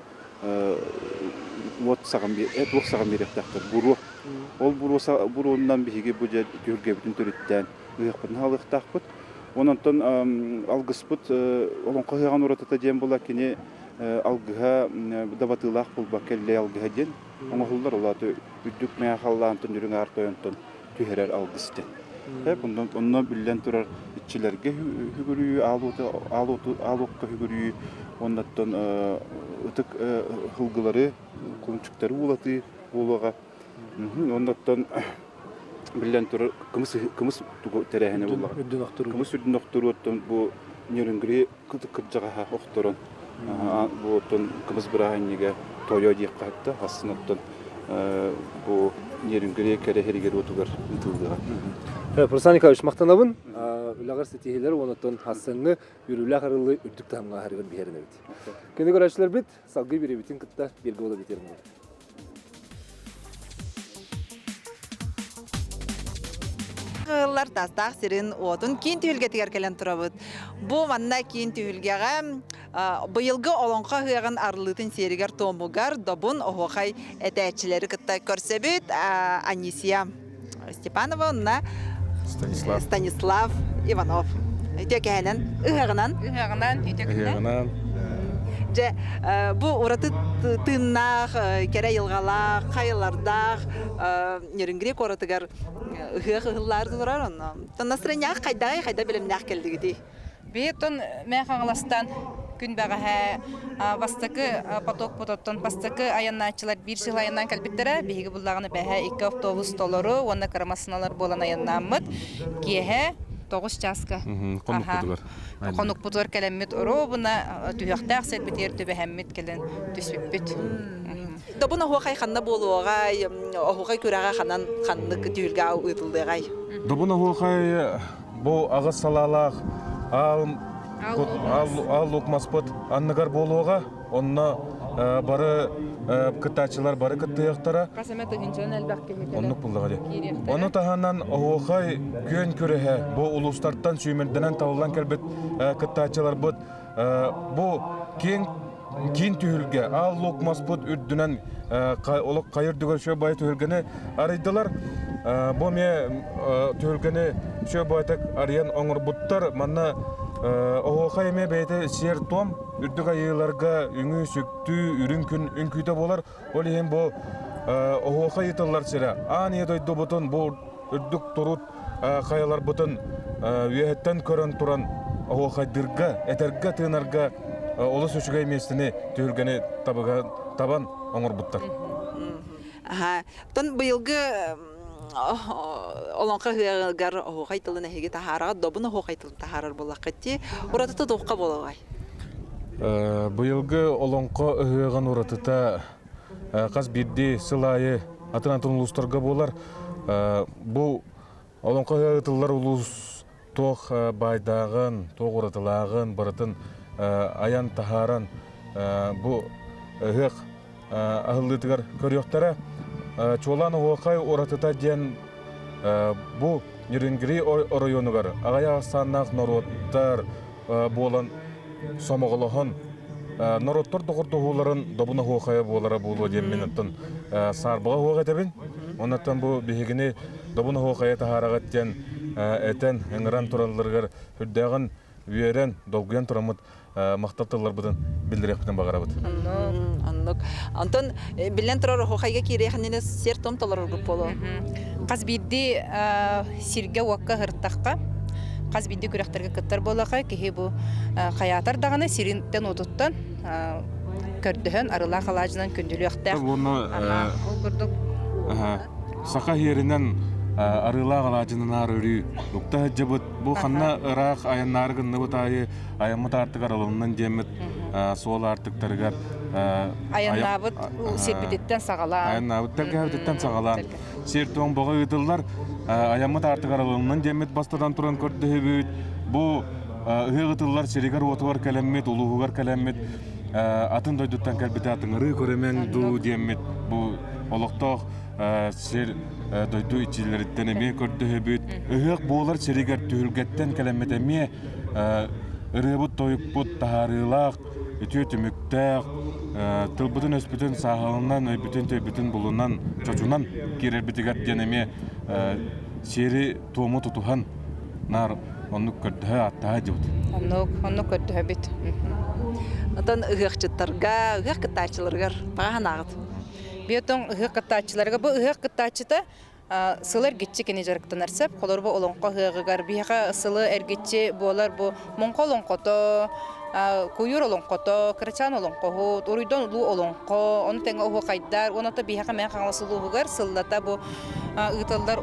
уот саҕан туох саҕан биэриэхтээхтэр буруо ол буруо буруонунан биһиги бу дьэ түһүлгэбитин төрүттээн ыһыахпытын хаалыахтаахпыт онон алгыспыт олоҥхо ыһыаҕын уратыта диэн була кини алгыһа дабатыылаах буолбакка эллэй алгыһа диэн оҥоһуллар ол аата үрдүк мэҥэ халлаантан үрүҥ аар тойонтон түһэрэр алгыс диэн. Онно, онно биллэн турар иччилэргэ үгүрүйүү, аал уокка үгүрүйүү, уоннаттан ытык һылгылары, кулунчуктары уулатыы буолуоҕа. Оннуттан биллэн турар кымыс кымыс тэрээһинэ буоллаҕа. Кымыс үрдүн охторуоттан бу Нерюнгри кырдьаҕаһа охторон бу оттон кымыс бырааһынньыга тойо диэххэ сөптө хассын оттон бу Нерюнгри кэрэ иһигэр уотугар ыытыллыаҕа. Руслан Николаевич махтанабын. Үлэҕэр ситиһиилэр уонна хассыҥҥы үөрүүлээх арыллыы үрдүк таһымҥа аһарыгар биһэрин эбит. Күнү көрөөччүлэрбит салгыы биэрэбитин кытта бииргэ буола бүтэрин. Ыаллар Таастаах сирин уотун киин түһүлгэтигэр кэлэн турабыт. Бу манна киин түһүлгэҕэ быйылгы Олоҥхо ыһыаҕын арыллыытын сиэригэр-туомугар Добун оһуохай этээччилэри кытта көрсөбүт. Анисия Степанова уонна Станислав. Станислав Иванов. Үтүө кэһэнэн, ыһыаҕынан. Ыһыаҕынан, үтүө Ыһыаҕынан. Дьэ, бу ураты тыыннаах, кэрэ айылҕалаах, хайалардаах Нерюнгри куоратыгар ыһыах ыһыллаары турар онно. Настроениеҕа хайдаҕый, хайда бэлэмнээх кэллигитий? Биһиттэн Мэҥэ Хаҥаластан күн бэҕэһээ бастакы потокпутуттан бастакы айаннааччылар биир сыл айаннаан кэлбиттэрэ. Биһиги буллаҕына бэһэ икки автобус толору уонна кыра массыыналар буолан айаннааммыт. Киэһэ 9 чааска Хонукпутугар. Хонукпутугар кэлэммит оруобуна түһүөхтээх сирбитигэр түбэһэммит кэлэн түспүппүт. Добун оһуохай ханна буолуоҕай, оһуохай күрэҕэ ханан ханнык түһүлгэ ыытыллыаҕай? Добун оһуохай Бу аҕыс салаалаах аал, аал лук маспыт анныгар буолуоҕа. Онно бары кыттааччылар бары кыттыахтара. Хас эмэ тыһыынчанан элбэх киһи кэлэн Оннук буллаҕа дии. Ону таһынан оһуохай күөн күрэһэ бу улуустартан сүүмэрдэнэн талыллан кэлбит кыттааччыларбыт бу киэҥ киин түһүлгэ аал лук маспыт үрдүнэн олох хайа үрдүгэр үчүгэй баайы түһүлгэни арыйдылар. Бу эмиэ түһүлгэни үчүгэй баайтык арыйан оҥорбуттар. Манна оһуохай эмиэ бэйэтэ сиэр-туом үрдүк айыыларга үҥүү-сүктүү, үрүҥ күн үҥкүүтэ буолар. Ол иһин бу оһуохай ыытыллар сирэ аан ийэ дойдубутун бу үрдүк турут хайаларбытын үөһэттэн көрөн туран оһуохайдыырга, этэргэ тыынарга олус үчүгэй миэстэни түһүлгэни табыга табан оҥорбуттар. Аха. Тон быйылгы олоҥхо ыһыаҕыгар оһуохай тылын эһиги таһаараҕыт, добун оһуохай тылын таһаарар буоллаххыт дии. Уратыта туохха буолуоҕай? Быйылгы олоҥхо ыһыаҕын уратыта хас биирдии сыл аайы атын-атын улуустарга буолар. Бу олоҥхо ыһыаҕа ыытыллар улуус туох баайдааҕын, туох уратылааҕын барытын айан таһааран бу ыһыах аһыллыытыгар көрүөхтэрэ. Чуолаан оһуохай уратыта диэн бу Нерюнгри оройуонугар аҕыйах ахсааннаах норуоттар буолан сомоҕолоһон норуоттар доҕордоһууларын добун оһуохайа буолара буолуо диэн мин оттон саарбаҕа оһуох этэбин. Оннуттан бу биһигини добун оһуохайа таһаараҕыт диэн этэн ыҥыран туралларыгар үрдээҕин үөрэн, долгуйан тураммыт махтал тылларбытын биллэриэхпитин баҕарабыт. Оннук. Онтон биллэн турар оһуохайга киириэх иннинэ сиэр-туом толороргут буолуо. Хас биирдии сиргэ-уокка ыһыртахха, хас биирдии күрэхтэргэ кыттар буоллаха, киһи бу хайаатар даҕаны сиринтэн-уотуттан көрдөһөн арылаах алаадьынан күндүлүөхтээх. Уонна Ол курдук саха иһэринэн арыылаах алаадьынан аар өрүү укта сылдьыбыт. Бу ханна ыраах айаннаары гынныбыт аайы айаммыт аартыгар ылыннын диэммит суол аартыктарыгар айаннаабыт сирбититтэн саҕалаан айаннаабыт тэлгэһэбититтэн саҕалаан сиэр-туом боҕо ыытыллар айаммыт аартыгар ылыннын диэммит бастатан туран көрдөһүбүт бу ыһыах ытыллар сиригэр-уотугар кэлэммит улууһугар кэлэммит атын дойдуттан кэлбит атыҥырыы көрүмэҥ дуу диэммит бу олохтоох сир дойду иччилэриттэн эмиэ көрдөһөбүт ыһыах буолар сиригэр түһүлгэттэн кэлэммит эмиэ ырыабыт-тойукпут таһаарыылаах, үтүө түмүктээх, тылбытын-өспүтүн сааһыланан, өйбүтүн-төйбүтүн булунан, чочунан киирэрбитигэр диэн эмиэ сиэри-туому тутуһан наар оннук көрдөһө ааттаһа дьыбыт. Оннук, оннук көрдөһөбүт. Оттон ыһыахчыттарга, ыһыах кыттааччыларыгар баҕа санааҕыт? Биотон ыһыах кыттааччыларга бу ыһыах кыттааччыта Сылы эргиччи кини дьарыктанар сөп. Холобур, бу олоҥхо ыһыаҕыгар биһиэхэ сылы эргиччи буолар бу муҥха олоҥхото, куйуур олоҥхото, кырачаан олоҥхоһут, уруйдан улуу олоҥхо, ону тэҥэ оһуохайдар уонна биһиэхэ Мэҥэ Хаҥалас улууһугар сыллата бу ыытыллар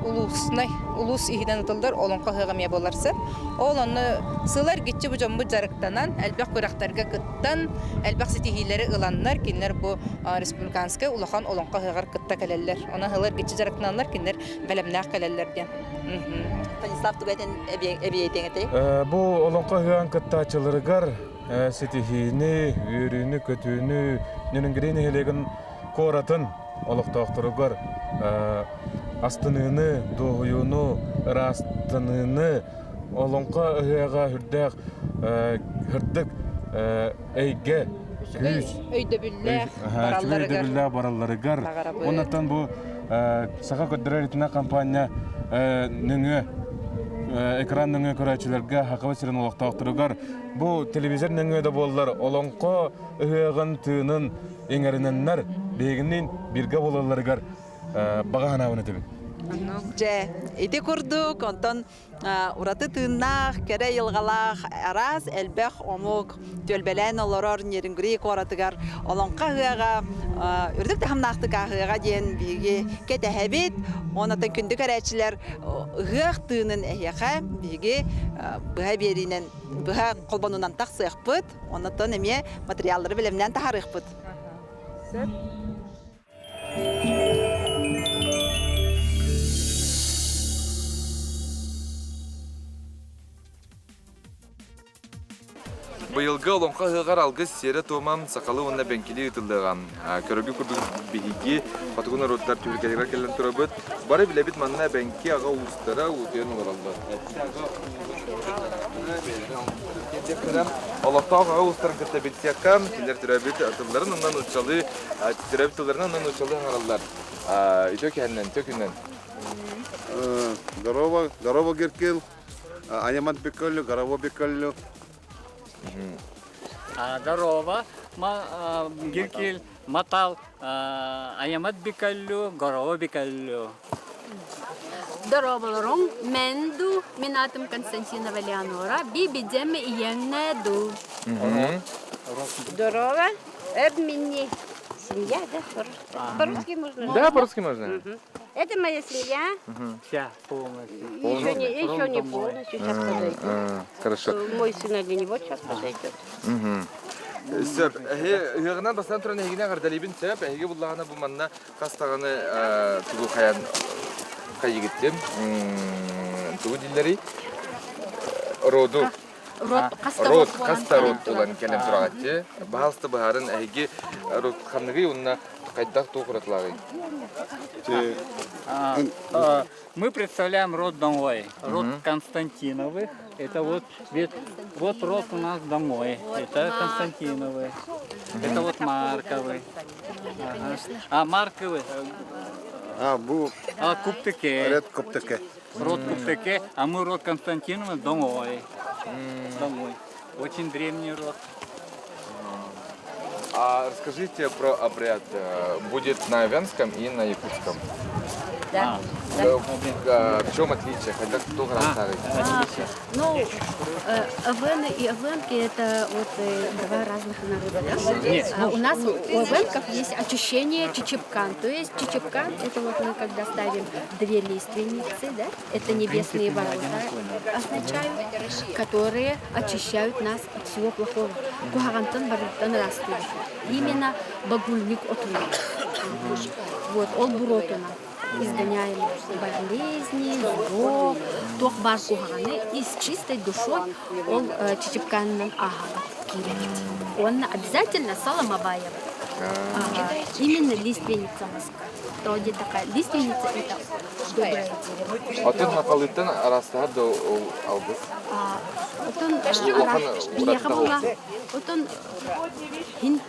улууснай улуус иһинэн ыытыллар олоҥхо ыһыаҕа эмиэ буолар сөп. Ол онно сылы эргиччи бу дьоммут дьарыктанан, элбэх күрэхтэргэ кыттан, элбэх ситиһиилэри ыланнар, кинилэр бу республиканскай улахан олоҥхо ыһыаҕар кытта кэлэллэр. Онон ыһылар гиччи дьарыктаналлар, кинилэр бэлэмнээх кэлэллэр диэн. Станислав тугу этэн эбиэтиэҥ этэй? Бу олоҥхо ыһыаҕын кыттааччыларыгар ситиһиини, үөрүүнү-көтүүнү Ньүрүҥгирий нэһилиэгин куоратын олохтоохторугар астыныыны, дуоһуйууну, ыраастаныыны, олоҥхо ыһыаҕа үрдээх һырдык эйгэ, күүс өйдөбүллээх өйдөбүллээх баралларыгар. Оннуттан бу Саха көрдөрөр итинэ компания нөҥүө экран нөҥүө көрөөччүлэргэ Сахабыт сирин олохтоохторугар бу телевизор нөҥүө да буоллар олоҥхо ыһыаҕын тыынын иҥэринэннэр биһигинниин бииргэ буолалларыгар баҕа санаабын этэбин. Дьэ, ити курдук, онтон ураты тыыннаах, кэрэ айылҕалаах араас элбэх омук түөлбэлээн олорор Нерюнгри куоратыгар Олоҥхо ыһыаҕа үрдүк таһымнаахтык ааһыаҕа диэн биһиги кэтэһэбит. Онон күндү көрөөччүлэр ыһыах тыынын эһиэхэ биһиги быһа биэриинэн, быһа холбонуунан тахсыахпыт. Оннуттан эмиэ материаллары бэлэмнээн таһаарыахпыт. Сөп. Быйылгы Олоҥхо ыһыаҕар алгыс сиэрэ-туома сахалыы уонна бэҥкилии ыытыллыаҕа. Көрөргү курдук биһиги хотугу норуоттар түһүлгэлэригэр кэлэн турабыт. Бары билэбит манна эбэҥки аҕа уустара уутуйан олороллор. Олохтоох аҕа уустарын кытта билсиэххэ, кинилэр төрөөбүт тылларын уонна нууччалыы төрөөбүт тылларынан уонна нууччалыы саҥараллар. Үтүө кэһэннэн, үтүө күннэн. Здорово, здорово, Геркил. Аямат Беккөллү, Гараво Беккөллү. Здорово, Геркил, Матал, Аямат Беккөллү, Горово Беккөллү. Дорооболоруҥ, Мэнду, мин аатым Константинова Леонора, би-бидем иеңнэду. Здорово, Эб минни. Семья, да? По-русски можно? Да, по-русски можно. Это моя семья. Вся полностью. Еще не, еще не полностью, сейчас подойдет. Хорошо. Мой сын для него сейчас подойдет. Сөп. Ыһыаҕынан бастан туран эһигини эҕэрдэлиибин сөп. Эһиги буллаҕына бу манна хас даҕаны тугу хайан хайыгыттым. Тугу дииллэрий? Роду. Род Род хаста род булан кэлэн тураҕатчы. Баһалста быһарын эһиги род ханныгый уонна хайдах туох уратылааҕый? Мы представляем род домой, род Константиновых. Это вот, вот род у нас домой. Это Константиновы. Это вот Марковы. Ага. А Марковы? А, бу... А, Куптыке. Род Куптыке. Род Куптыке, а мы род Константиновы домой. Домой. Очень древний род. А расскажите про обряд. Будет на эвенском и на якутском. Да. Да. В чем отличие? Хотя кто а, ну, эвены и эвенки это вот два разных народа. Да? Нет. А у нас у эвенков есть очищение чечепкан. То есть чечепкан это вот мы когда ставим две лиственницы, да, это небесные ворота означают, которые очищают нас от всего плохого. Куһаҕантан барыттан ыраастыыр. Именно багульник отуна. Вот, ол буруотунан изгоняем болезни, зло, туох баар куһаҕаны и с чистой душой ол чичипканынан ааһабыт, киирэбит. Уонна обязательно саламабаева. Именно лиственница маска. Вроде такая лиственница это доброе дерево. Отун хахалыттан арастаһар да ол алгыс? Отон биһиэхэ була отон хин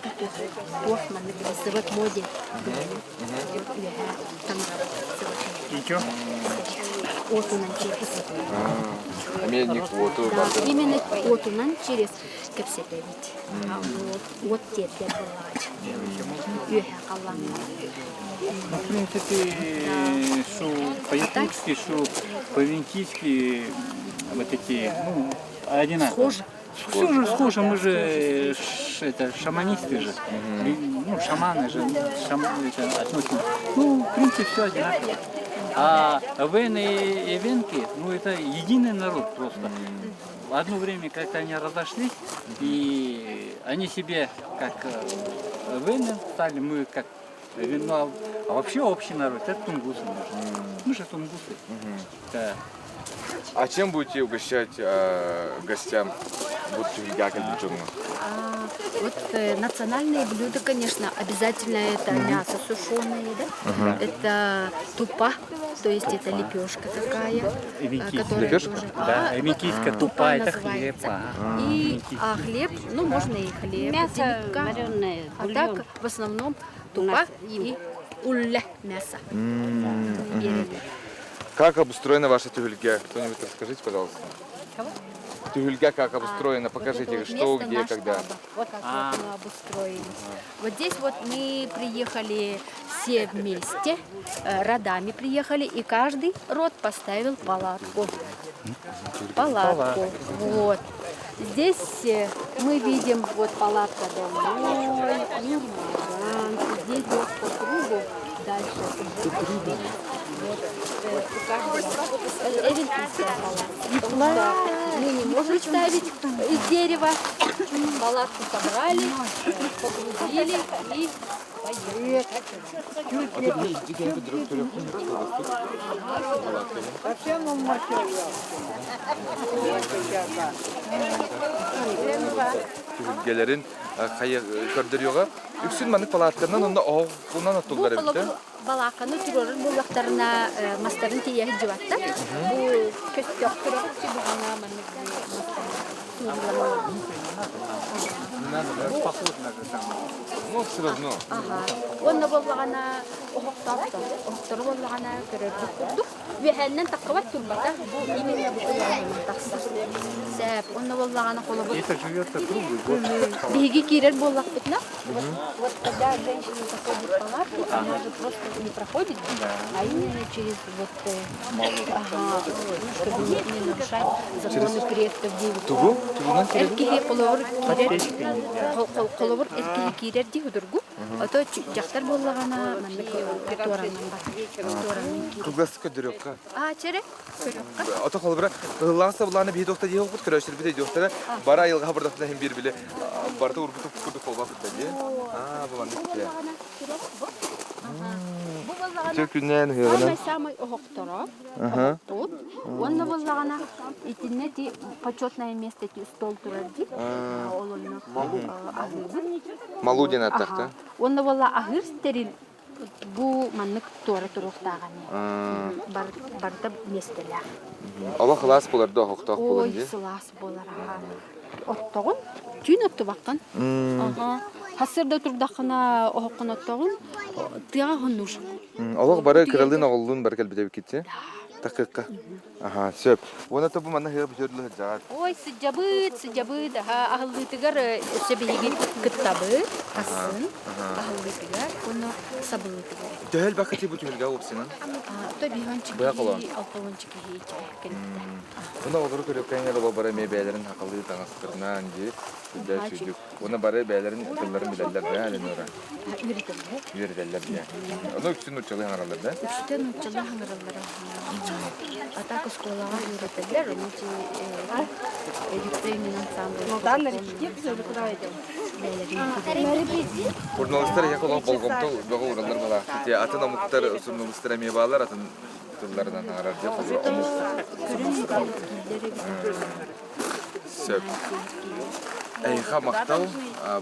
туох маннык сыбыт моде үөһэ таҥарабыт Ничего? Отунан через. Эмиэ ник уоту Именно отунан через кэпсэтэбит. Уот тиэрдэр буолааччы. Үөһэ халлааҥҥа. Ну, в принципе, что по-якутски, что по-венкийски вот эти, ну, одинаково. Схоже. Все же схоже, мы же это, шаманисты же, ну, шаманы же, шам, это, относим. Ну, в принципе, все одинаково. А эвены и эвенки, ну, это единый народ просто. Одно время как-то они разошлись, и они себе как эвены стали, мы как Ну, а вообще общий народ, это тунгусы. Мы же тунгусы. Да. А чем будете угощать гостям? А, вот национальные блюда, конечно, обязательно это мясо сушеное, да? Мгм. Это тупа, то есть это лепешка такая, которая Лепешка? тоже. Да, А, эвенкийская вот тупа, это называется. хлеб. ага. И а хлеб, ну можно и хлеб. Мясо деликка. вареное, А так в основном тупа и улля мясо. Мгм. Как обустроена ваша түһүлгэ? Кто-нибудь расскажите, пожалуйста. Кого? Түһүлгэ как обустроена? Вот Покажите, это вот что, место где, наш когда. штаба. Вот как вот мы обустроились. Вот здесь вот мы приехали все вместе, родами приехали, и каждый род поставил палатку. Палатку. Вот. Здесь мы видим вот палатка домой, Нурмаган. Здесь вот по кругу дальше. Вот, у каждого эвенкийская палатка. Потому что мы не можем ставить из дерева. Палатку собрали, погрузили и поехали. Түһүлгэлэрин көрдөрүөҕэ. Үксүн маннык палатканан онно оһоҕунан Бу оттуллар эбит холобур балааканы туруорар буоллахтарына мастарын тиийэ сылдьыбаттар. Бу көстөөхтөрө буҕана маннык мастар Поход на же самое. Ну, все равно. Ага. Уонна буоллаҕына оһохтоохтор. Оһохтору буоллаҕына көрөрбүт курдук. Үөһээннэн таххыбат турбата. Бу именно бу куйаарынан тахсар. Сээп. Уонна буоллаҕына холобур Это живется круглый год. Биһиги киирэр буоллахпытына, вот, вот когда женщина заходит в палатку, она же просто не проходит, а именно через вот, ага, ну, чтобы не, не нарушать законы предков девять. Тугу? Тугунан Эр киһи холобур киирэр, Печка нельзя. холобур эр киһи киирэр дии худургу. Ото дьахтар буоллаҕына маннык туоранан бар. Туоранан киирэр. Кылгас көрдөрүөххэ. А, чere? Көрүөххэ. Ото холобура кыһыллаах сабылааны биһи туохта диэх оппут көрөөччүлэрбит өйдүөхтэрэ. Бары айылҕа бардахтына иһин биир били барыта урбутук курдук буолбаппыт дии. Аа, бу маннык дии. Бу буоллаҕына Үтүө күннээн ыһыаҕынан. Самай-самай оһохторо, оһохпут. Уонна буоллаҕына итиннэ ти почетное место ти стол турар дии. Ол онно аһыыбыт. Малу диэн ааттаах Уонна буолла аһыыр стерил бу маннык туора туруохтааҕа барыта миэстэлээх. Олох сылаас буолар да оһохтоох буолар Ой, дии. сылаас буолар аха. Оттоҕун, түүн оттубаккын. Аха. Хасырда турдаххына оһоххун оттоҕун, тыаҕа хоннуур. Олох бары кыралыын оҕоллуун бары кэлбит эбиккит Такыкка. Аха, сөп. Уонна тобу манна хыа бүтөрлө сылдьаҕар. Ой, сыдьабыт, сыдьабыт, аха, аһыллыытыгар өссө биһиги кыттабыт, асын, аһыллыытыгар, уонна сабыллыытыгар. Төһөл бакыти бу түһүлгэ уопсынан? То биһончик Быа холоон. киһи, алталончик киһи кэлбитэ. Уна олору көрөккәңер оло бары ме бәйләрен хакылыы таҥастарынан ди сүрдэ сүдүк. Уна бары бәйләрен тылларын билэллэр да Ленора. Үөрэтэллэр. Үөрэтэллэр дии. Ону үксүн нууччалыы хаҥараллар да? Үксүтэ нууччалыы хаҥараллара. А так оскуолаҕа үөрэтэллэр, ону Юкрейнин ансамбль. Журналистар яка олох болҕомто бөҕө уураллар балаахтыт. Атын омуктар журналистар эмиэ баалар, атын тылларынан хаҥарар дьэ холобура омук журналистара. Сөп. Эйха махтал,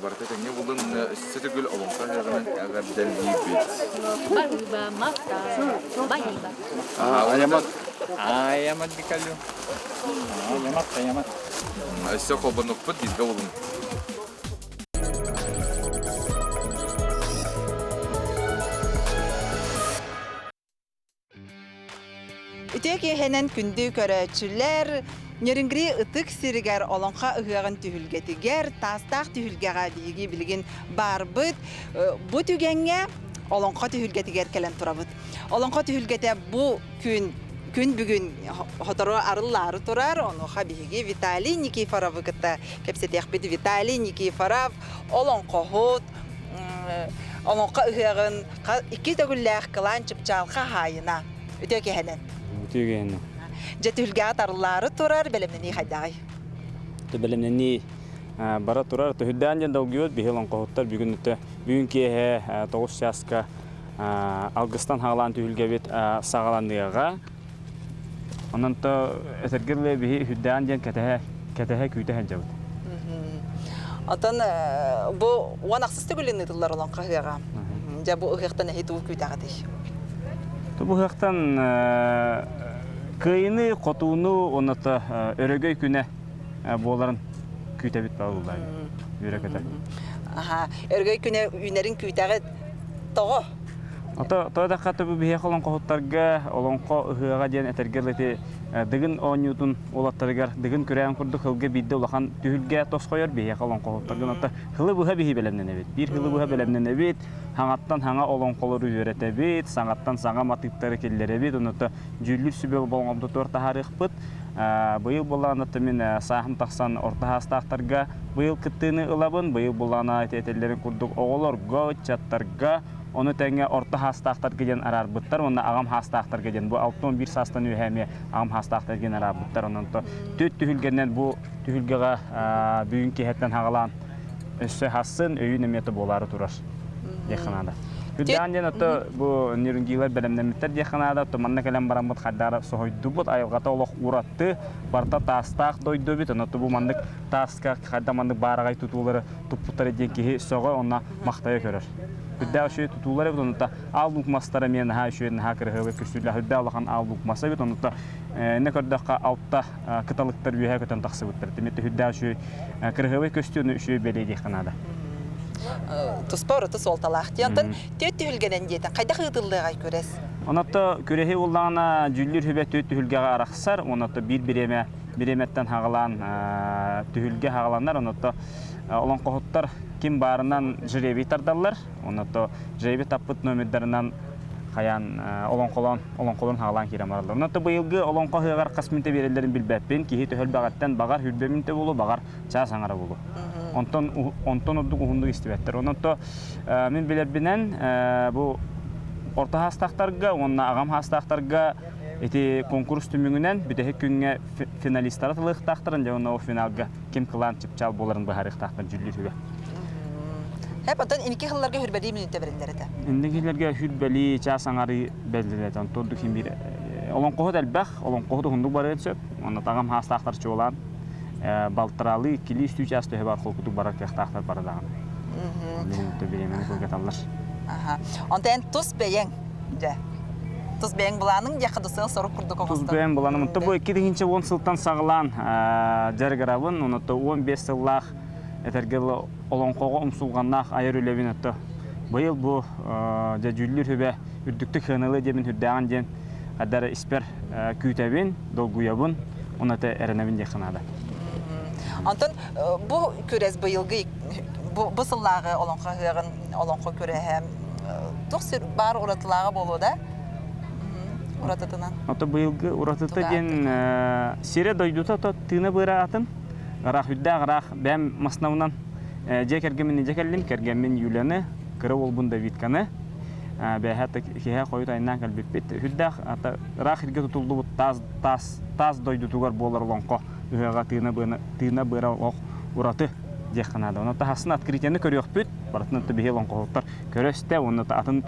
барыта тэҥҥэ булун өссө төгүл олоҥхо ыһыаҕынан эҕэрдэлиибит. Барыба, махтал, баһыыба. Аямат. Аямат бикалю. Аямат, аямат. Өссө холбонукпут бииргэ булун. Үтүө киэһэнэн күндү көрөөччүлэр, Нерюнгри ытык сиригэр Олоҥхо ыһыаҕын түһүлгэтигэр, таастаах түһүлгэҕэ биһиги билигин баарбыт. Бу түгэҥҥэ Олоҥхо түһүлгэтигэр кэлэн турабыт. Олоҥхо түһүлгэтэ бу күн күн бүгүн сотору арыллаары турар. Онуоха биһиги Виталий Никифоровы кытта кэпсэтиэхпит. Виталий Никифоров олоҥхоһут, олоҥхо ыһыаҕын икки төгүллээх кылаан чыпчаал хаһаайына. Үтүө киэһэнэн. Үтүө киэһэнэн. Дьэ түһүлгэҕэ тарыллаары турар бэлэмнэнии хайдаҕый? Бэлэмнэнии бара турар. Түһүлдээн диэн долгуйуот биһи олоҥхоһуттар бүгүн бүгүн киэһэ 9 чааска Алгыстан хаалаан түһүлгэбит саҕаланыаҕа. Онон то этэргэ дылы биһи үрдээн диэн кэтэһэ кэтэһэ күүтэ сылдьабыт. Отон бу уон ахсыс төгүлүн ыытыллар олоҥхо ыһыаҕа. Дьэ бу ыһыахтан эһи тугу күүтэҕитий? Бу ыһыахтан кыайыны, хотууну уонна өрөгөй күнэ буоларын күүтэбит бааллар. Үөрэ көтө. Аха, өрөгөй күнэ үүнэрин күүтэҕит. Тоҕо? Ото тоҕо да хата бу биһиэхэ олоҥхоһуттарга олоҥхо ыһыаҕа диэн этэргэ ити Дыгын оонньуутун уолаттарыгар Дыгын күрээн курдук сылга биирдэ улахан түһүлгэ тосхойор биһиэхэ олоҥхоһуттарга онто сылы быһа биһи бэлэмнэнэбит. Биир сылы быһа бэлэмнэнэбит, хаҥаттан хаҥа олоҥхолору үөрэтэбит, саҥаттан саҥа матыыптары киллэрэбит, онута дьүүллүүр сүбэ болҕомтотугар таһаарыахпыт. Быйыл буоллаҕына мин сааһым тахсан орто саастаахтарга быйыл кыттыыны ылабын. Быйыл буоллаҕына ити этэллэрин курдук оҕолорго, ыччаттарга, ону тэҥэ орто саастаахтарга диэн араарбыттар уонна аҕам саастаахтарга диэн бу 61 саастан үөһэ эмиэ аҕам саастаахтар диэн араарбыттар. Онон түөрт түһүлгэнэн бу түһүлгэҕэ бүгүн киэһэттэн хаҕалаан өссө хассын өйүн эмиэ буолаары турар диэххэ наада. Үрдээн диэн ото бу нерюнгилар бэлэмнэммиттэр диэххэ наада. Ото манна кэлэн бараммыт хайдара соһуйдубут. Айылҕата олох уратты, барыта таастаах дойду эбит. Онно бу маннык тааска хайда маннык баараҕай тутуулары туппуттар диэн киһи сөҕө онно махтайа көрөр. Үрдээх үчүгэй тутуулар эбит, онута аал луук мастара эмиэ наһаа үчүгэй, наһаа кыраһыабай көстүүлээх. Үрдээх улахан аал луук маса эбит, онута иннэ көрдөххө алта кыталыктар үөһэ көтөн тахсыбыттар. Тимир үрдээх үчүгэй кыраһыабай көстүүнү үчүгэй бэлиэ диэххэ наада. Туспа ураты суолталаах дии. Онтон түөрт түһүлгэнэн диэтин хайдах ыытыллыаҕай күрэс? Онотто күрэһи уллаҕына дьүүллүүр сүбэ түөрт түһүлгэҕэ арахсар, онотто биир бириэмэ бириэмэттэн хаҕалаан түһүлгэ хаҕаланар, онотто олоҥхоһуттар ким баарынан жребий тардаллар, онотто жребий таппыт номердарынан хайаан олоҥхолоон олоҥхолорун хаалаан киирэн бараллар. Онон быйылгы олоҥхо ыһыаҕар хас мүнтэ биэрэллэрин билбэппин. Киһи төһө элбэҕиттэн баҕар хүрбэ мүнтэ буолуо, баҕар чаас аҥара буолуо. Онтон онтон ордук уһуннук истибэттэр. Онон то мин билэрбинэн бу орто хаастаахтарга уонна аҕам хаастаахтарга ити конкурс түмүгүнэн бүтэһик күҥҥэ финалистара талыахтаахтарын дьэ уонна ол финалга ким кылаан чыпчаал буоларын быһаарыахтаахтар дьүүллүүр сүбэ. Хэп, оттон инники сылларга хүрбэлии мүнүүтэ бэриллэр этэ. Инники сылларга хүрбэлии чаас аҥары бэриллэр этэ. Онтон ордук иһин биир олоҥхоһут элбэх, олоҥхоһут уһуннук барыан сөп. Онно таҕам хаастаахтар чуолаан балтаралыы, иккилии, үстүү чаас төһө бар холкутук барар кыахтаахтар бары даҕаны. Ол бириэмэни кылгаталлар. Онтон эн тус бэйэҥ дьэ тус бэйэҥ былааныҥ диэххэ да сыал-сорук курдук оҥостон. Тус бэйэм былааным. Онто бу 2010 сылтан саҕалаан дьарыгырабын. Оното 15 сыллаах этэргэ олоҥхоҕо умсулҕаннаах айар үлэбин ото быйыл бу дьэ дьүүллүүр сүбэ үрдүктүк сыаналыа диэбин үрдээҕин диэн хайдары испэр күүтэбин, долгуйабын, уонна эрэнэбин диэххэ наада. Онтон бу күрэс быйылгы бу сыллааҕы олоҥхо ыһыаҕын олоҥхо күрэһэ туох сир баар уратылааҕа буолуо да уратытынан? Ото быйылгы уратыта диэн сирэ дойдута то тыына быара атын ыраах үрдээх ыраах бэйэм маснабынан дьиэ кэргэммин илдьэ кэллим кэргэммин Юляны кыра уолбун Давидканы бэйэһэ киһи хойут айаннаан кэлбиппит үрдээх ыраах иргэ тутуллубут таас таас таас дойдутугар буолар олоҥхо ыһыаҕа тыына быана тыына быара олох ураты диэххэ наада. Онон таһасын открытиены көрүөхпүт, барытын отто биһи олоҥхоһуттар көрө-истэ уонна атын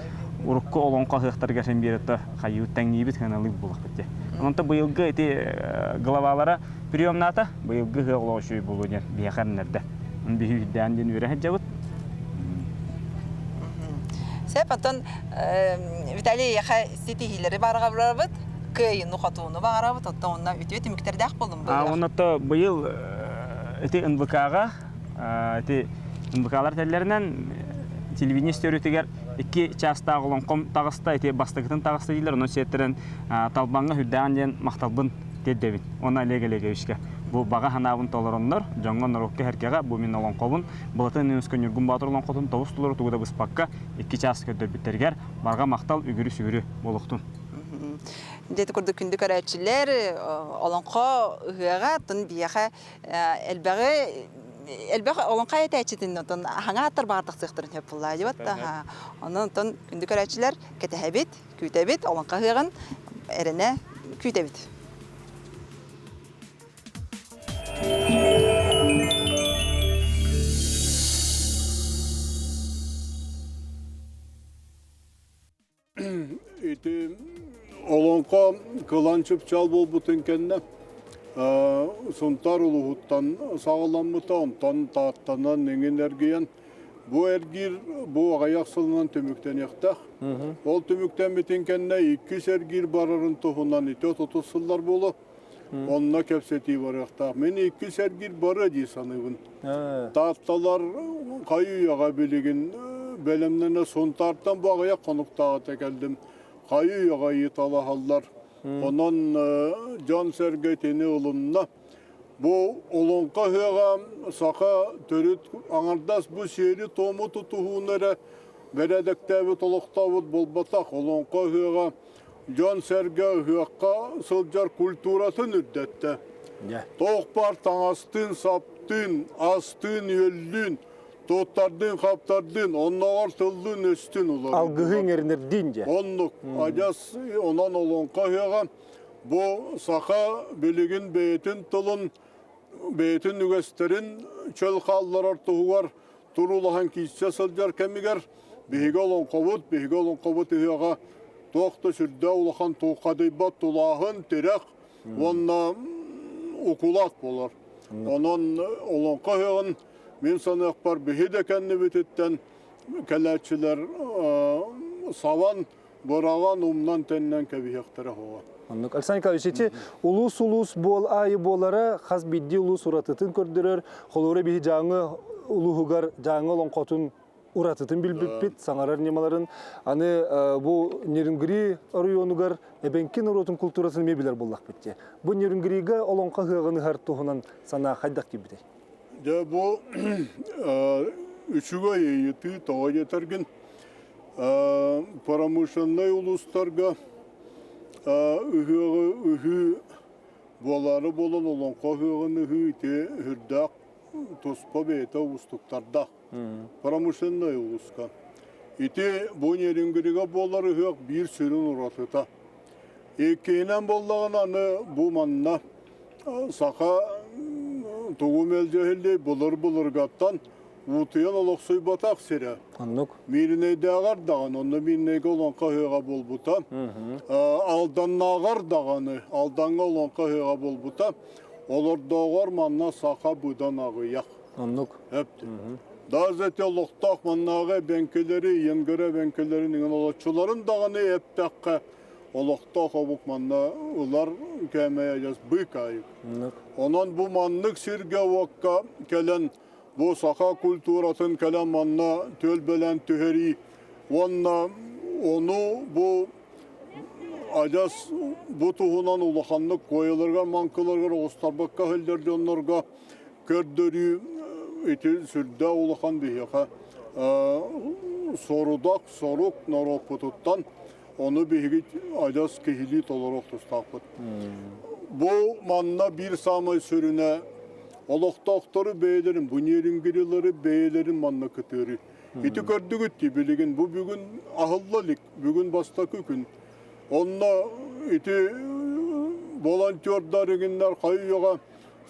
урукку олоҥхо ыһыахтарыгар син биир отто хайыы тэҥниибит сыаналыыр буолуохпут диye. Онон быйылгы ити главалара приемнаата, быйылгы ыһыах олоҕо үчүгэй буолуо диэн биһиэхэ эрэннэрдэ. Оны биһи үрдээн диэн үөрэ сылдьабыт. Сөп, оттон Виталий эйиэхэ ситиһиилэри баҕарабыт, кыайыыны-хотууну баҕарабыт, оттон онно үтүө түмүктэрдээх буоллун быйыл. Онно быйыл ити НВК-ҕа ити НВК-лар этэллэринэн телевидение историята икки чаастаах олоҥхом таҕыста, ити бастакытын таҕыста дииллэр, онон сиэттэрэн Талбаҥҥа сүрдээҕин диэн махталбын тиэрдэбин. Уонна Олег Олеговичка бу баҕа санаабын толороннор, дьоҥҥо норуокка эркэҕэ бу мин олоҥхобун Былатын Ленскэй Ньургун Боотур олоҥхотун тобус толору тугу да быспакка икки чаас көрдөрбүттэригэр барҕа махтал үгүрү-сүгүрү буолуохтун. Дьэ курдук күндү көрөөччүлэр, олоҥхо ыһыаҕа тун биһиэхэ элбэҕи элбэх олоҥхо этээччитин отон хаҥа аттар баҕар тахсыахтарын сөп буоллаа дьыбат онон онтон күндү көрөөччүлэр кэтэһэбит күүтэбит олоҥхо ыһыаҕын эрэнэ күүтэбит Ити олоҥхо кылан чыпчаал буолбутун кэннэ Сунтаар улууһуттан саҕаламмыта, онтон Тааттанан иҥин эргийэн бу эргиир бу аҕыйах сылынан түмүктэниэхтээх. Ол түмүктэммитин кэннэ иккис эргиир барарын туһунан ити отутус сыллар буолуо. Онно кэпсэтии барыахтаах. Мин иккис эргиир барыа дии саныыбын. Таатталар хайы-үйэҕэ билигин бэлэмнэнэ Сунтаартан бу аҕыйах хонуктааҕыта кэллим. Хайы-үйэҕэ ыйыталаһаллар. Онон дьон-сэргэ итини ылынна. Бу Олоҥхо ыһыаҕа саха төрүт аҥардас бу сиэри-туому тутуһууну эрэ бэрээдэктээбит олохтообут буолбатах. Олоҥхо ыһыаҕа дьон-сэргэ ыһыахха сылдьар культуратын үрдэттэ. Туох баар таҥастыын, саптыын, астыын-үөллүүн, туттардыын-хаптардыын, оннооҕор тыллыын-өстүүн уларыйдылар. Алгыһы иҥэринэрдиин дьэ. Оннук. Адьас онон олоҥхо ыһыаҕа бу саха билигин бэйэтин тылын, бэйэтин үгэстэрин чөл хаалларар туһугар туруулаһан киирсэ сылдьар кэмигэр биһиги олоҥхобут, биһиги олоҥхобут ыһыаҕа туох да сүрдээх улахан туоххадыйбат тулааһын, тирэх уонна укулаат буолар. Онон олоҥхо ыһыаҕын мин саныахпар биһи да кэннибититтэн кэлээччилэр сабан, быраҕан, умнан-тэннэн кэбиһиэхтэрэ суоҕа. Оннук. Александр Николаевич, ити улуус-улуус буол аайы буолара хас биирдии улуус уратытын көрдөрөр. Холобура биһи Дьааҥы улууһугар Дьааҥы олоҥхотун уратытын билбиппит, саҥарар ньымаларын. Аны бу Нерюнгри оройуонугар эбэҥки норуотун култууратын эмиэ билэр буоллахпыт дии. Бу Нерюнгрига олоҥхо ыһыаҕын ыһар туһунан санаа хайдах киирбитэй? Дьэ бу үчүгэй ыйытыы тоҕо диэтэргин промышленнай улуустарга ыһыаҕы ыһыы буолаары буолан олоҥхо ыһыаҕын ыһыы ити үрдээх туспа бэйэтэ уустуктардаах промышленнай улууска. Ити бу Нерюнгрига буолар ыһыах биир сүрүн уратыта. Иккиһинэн буоллаҕына аны бу манна саха тугу мэлдьэһиллий былыр-былыргаттан уутуйан олохсуйбатах сирэ. Оннук. Мииринэйдээҕэр даҕаны, онно Мииринэйгэ олоҥхо ыһыаҕа буолбута. Алданнааҕар даҕаны, Алдаҥҥа олоҥхо ыһыаҕа буолбута. Олордооҕор манна саха быдан аҕыйах. Оннук. Эпти. Даже олохтоох маннааҕы эбэҥкилэри, иенгөрө эбэҥкилэрин иҥэн олоччуларын даҕаны эптэххэ, олохтоох омук манна ылар кээмэйэ адьас быыкаайык. Онон бу маннык сиргэ-уокка кэлэн бу саха культуратын кэлэн манна түөлбэлээн түһэрии уонна ону бу адьас бу туһунан улаханнык куойаларыгар маҥкыларыгар оҕустарбакка сылдьар дьоннорго көрдөрүү ити сүрдээх улахан биһиэхэ сорудах сорук норуоппутуттан ону биһиги адьас киһилии толоруох тустаахпыт. Бу манна биир саамай сүрүнэ олохтоохтору бэйэлэрин, бу нерюнгрилары бэйэлэрин манна кытыыры. Ити көрдүгүт дии билигин бу бүгүн аһылла илик, бүгүн бастакы күн. Онно ити волонтердар игиннэр хайыйаҕа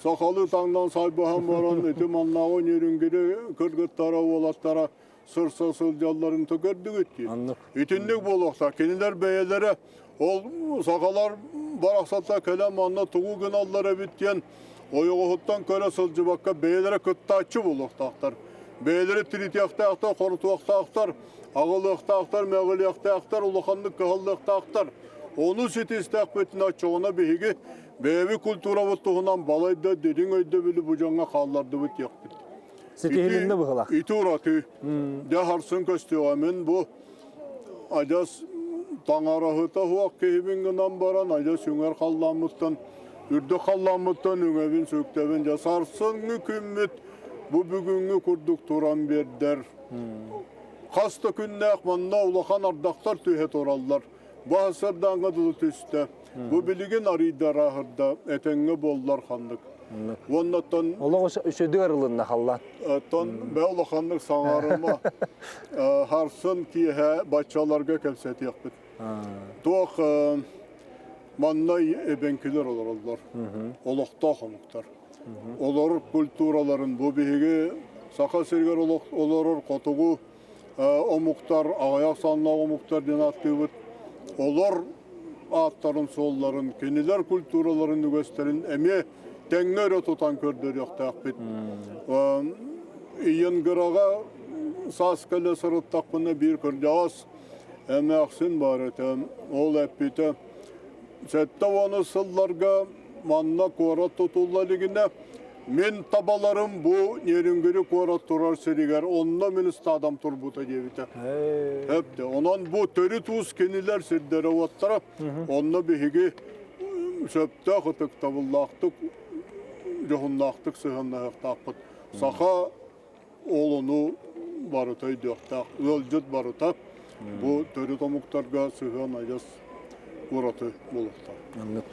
сахалыы таҥнан сайбаһан баран ити маннааҕы нерюнгри кыргыттара уолаттара сырса сылдьалларын көрдүгүт дии. Итинник буолуохтаах. Кинилэр бэйэлэрэ ол сахалар барахсата кэлэн манна тугу гыналлар эбит диэн ойоҕоһуттан көрө сылдьыбакка бэйэлэрэ кыттааччы буолуохтаахтар. Бэйэлэрэ тиритиэхтээхтэр, хорутуохтаахтар, аҕылыахтаахтар, мөҕүлүөхтээхтэр, улаханнык кыһаллыахтаахтар. Ону ситистэхпитинэ оччоҕуна биһиги бэйэбит культурабыт туһунан балайда дириҥ өйдөбүлү бу дьоҥҥо хааллардыбыт диэхпит. Ситиһилиннэ быһылаах. Ити ураты. Дьэ харсын көстүөҕэ мин бу адьас таҥараһыта суох киһибин гынан баран адьас үҥэр халлааммыттан үрдүк халлааммыттан үҥэбин сүктэбин дьэ сарсыҥҥы күммүт бу бүгүҥҥү курдук туран биэрдэр. Хас да күннээх манна улахан ардахтар түһэ тураллар. Бу сарсыардааҥҥа дылы түстэ. Бу билигин арыйдарааһырда этэҥҥэ буоллар ханнык. Уоннаттан Олох үчүгэй арылынна халлаан. Оттон бэ улаханнык саҥарыма. Харсын киэһэ баччаларга кэпсэтиэхпит. Туох манна эбэҥкилэр олороллор. Олохтоох омуктар. Олорор культураларын бу биһиги Саха сиригэр олорор хотугу. омуктар, аҕыйах саннаах омуктар диэн ааттыыбыт. Олор ааттарын-суолларын, кинилэр культураларын үгэстэрин эмиэ тэҥҥэ өрө тутан көрдөрүөхтээхпит. Иенграҕа саас кэлэ сырыттахпына биир кырдьаҕас эмээхсин баар этэ. Ол эппитэ, 70 сылларга манна куорат тутулла илигинэ мин табаларым бу Нерюнгри куорат турар сиригэр онно мин ыстаадам турбута диэбитэ. Эпте. Онон бу төрүт уус кинилэр сирдэрэ-уоттара. Онно биһиги сөптөөх ытыктабыллаахтык, дьоһуннаахтык сыһыаннаһыахтаахпыт. Саха ол ону барыта өйдүөхтээх. Ыалдьыт барыта бу төрүт омуктарга сыһыан адьас ураты буолуохтаах. Оннук.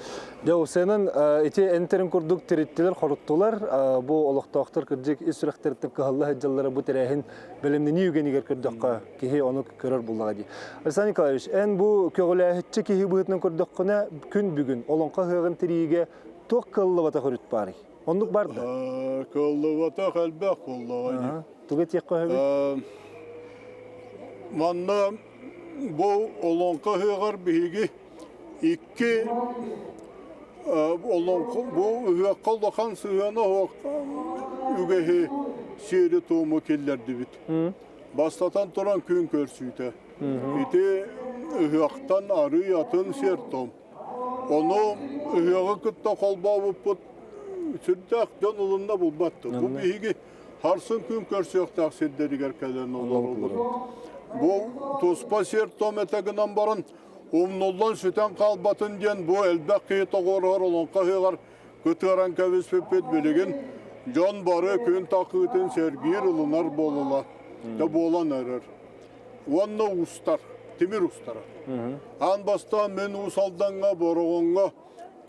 Дьэ, Усенан ити энтерин курдук тириттилэр, хоруттулар. Бу олохтоохтор кырдьык ис сүрэхтэриттэн кыһалла сылдьаллара бу тэрээһин бэлэмнэнии үгэнигэр көрдөххө киһи ону көрөр буллаҕа дии. Александр Николаевич, эн бу көҕүлээһиччи киһи быһыытынан көрдөххүнэ күн бүгүн олоҥхо ыһыаҕын тириигэ туох кыаллыбатах өрүт баарый? Оннук бар да? Кыаллыбатах элбэх буоллаҕа дии. Тугу этиэххэ сөбүй? Манна бу олоҥхо ыһыаҕар биһиги икки олоҥхо бу ыһыахха улахан сыһыана суох үгэһи сиэри-туому киллэрдибит. Бастатан туран күн көрсүүтэ. Ити ыһыахтан арыый атын сиэр-туом. Ону ыһыаҕы кытта холбообуппут сүрдээх дьон ылынна булбат. Бу биһиги харсын күн көрсүөхтээх сирдэригэр кэлэн олоробут. Бу туспа сиэр-туом этэ гынан баран, умнуллан сүтэн хаалбатын диэн бу элбэх киһи тоҕуоруһар олоҥхо ыһыаҕар кытыаран кэбиспиппит билигин дьон бары күн такыытын сэргиир ылынар буолла да буолан эрэр. Уонна уустар, тимир устара. Аан бастаан мин Уус Алдаҥҥа, Бороҕоҥҥо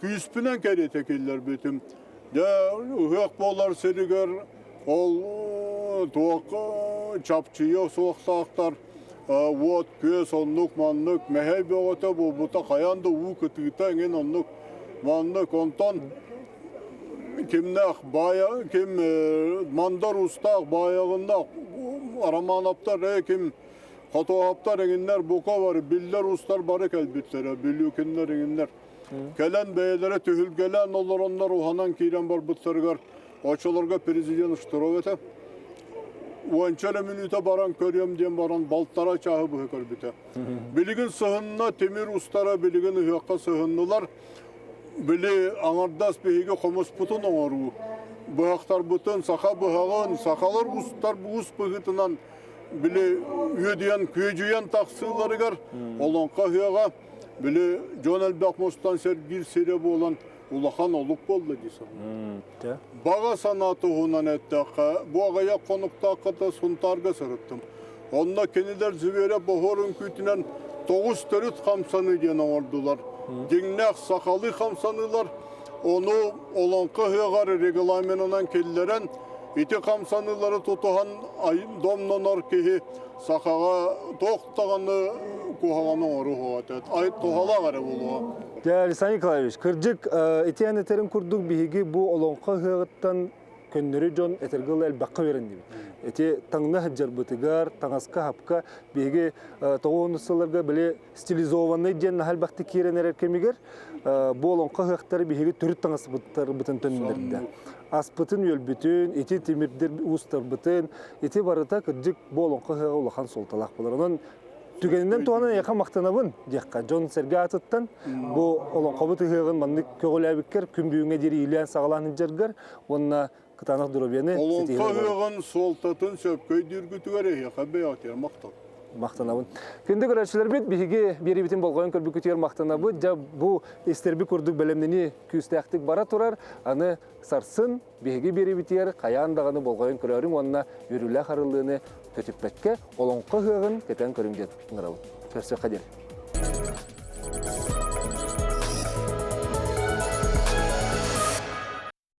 күүспүнэн кэриэтэ киллэрбитим. Дьэ, ыһыах буолар сиригэр ол туох чапчыйа суохтаахтар, уот, күөс оннук-маннык, мэһэй бөҕөтө буолбута хайаан да уу кытыыта эҥин оннук маннык. Онтон кимнээх баайа, ким Мандар Уустаах баайаҕыннаах Романовтар, ээ ким Хотуоһаптар эҥиннэр бука бары биллэр уустар бары кэлбиттэрэ, Бүлүүкүннэр эҥиннэр. Кэлэн бэйэлэрэ түһүлгэлээн олороннор уһанан киирэн барбыттарыгар оччолорго президент Штыров этэ. Уонча эрэ мүнүүтэ баран көрүөм диэн баран балтараа чааһы быһа көрбүтэ. Билигин сыһынна тимир устара билигин ыһыахха сыһыннылар. Били аҥардас биһиги хомуспутун оҥоруу, быһахтарбытын, саха быһаҕын, сахалар устар уус быһыытынан били үөдүйэн, күөдьүйэн тахсыыларыгар олоҥхо ыһыаҕа били дьон элбэх мустан сэргиир сирэ буолан улахан олук буолла дии саныыбын. Баҕа санаа туһунан эттэххэ, бу аҕыйах хонуктаахха Сунтаарга сырыттым. Онно кинилэр Зверя боһуор үҥкүүтүнэн тоҕус төрүт хамсаныы диэн оҥордулар. Дьиҥнээх сахалыы хамсаныылар ону Олоҥхо ыһыаҕар регламенынан киллэрэн, ити хамсаныылары тутуһан домнонор киһи сахаҕа туох даҕаны куһаҕаны оҥоруо этэ, туһалаах эрэ буолуо. Дьэ, Александр Николаевич, кырдьык, итиэн этэрин курдук биһиги бу олоҥхо ыһыаҕыттан көннөрү дьон этэргэ дылы элбэххэ үөрэннибит. Ити таҥна сылдьарбытыгар, таҥаска-хапка биһиги тоҕуонус сылларга били стилизованный диэн наһаа элбэхтик киирэн эрэр кэмигэр бу олоҥхо ыһыахтары биһиги төрүт таҥаспыттарбытын төннөрдө. Аспытын-үөлбүтүн, ити тимирдэр уустарбытын, ити барыта кырдьык бу олоҥхо ыһыаҕа улахан суолталаах буолар. Онон түгэнинэн туһанан эйиэхэ махтанабын диэххэ. Дьон-сэргэ аатыттан бу олоҥхобут ыһыаҕын маннык көҕүлээбиккэр күн бүгүҥҥэ диэри иилээн-саҕалаан сылдьаргар уонна кытаанах доруобуйаны Олоҥхо ыһыаҕын суолтатын сөпкө өйдүүргүтүгэр эһиэхэ бэйэҕитигэр махтал. Махтанабын. Күндү көрөөччүлэрбит, биһиги биэриибитин болҕойон көрбүккүтүгэр махтанабыт. Дьэ, бу истэрбит курдук бэлэмнэнии күүстээхтик бара турар. Аны сарсын биһиги биэриибитигэр хайаан даҕаны болҕойон көрөөрүҥ уонна үөрүүлээх арыллыыны көтүппэккэ олоҥхо ыһыаҕын кэтэн көрүҥ диэн ыҥырабыт. Көрсүөххэ диэри.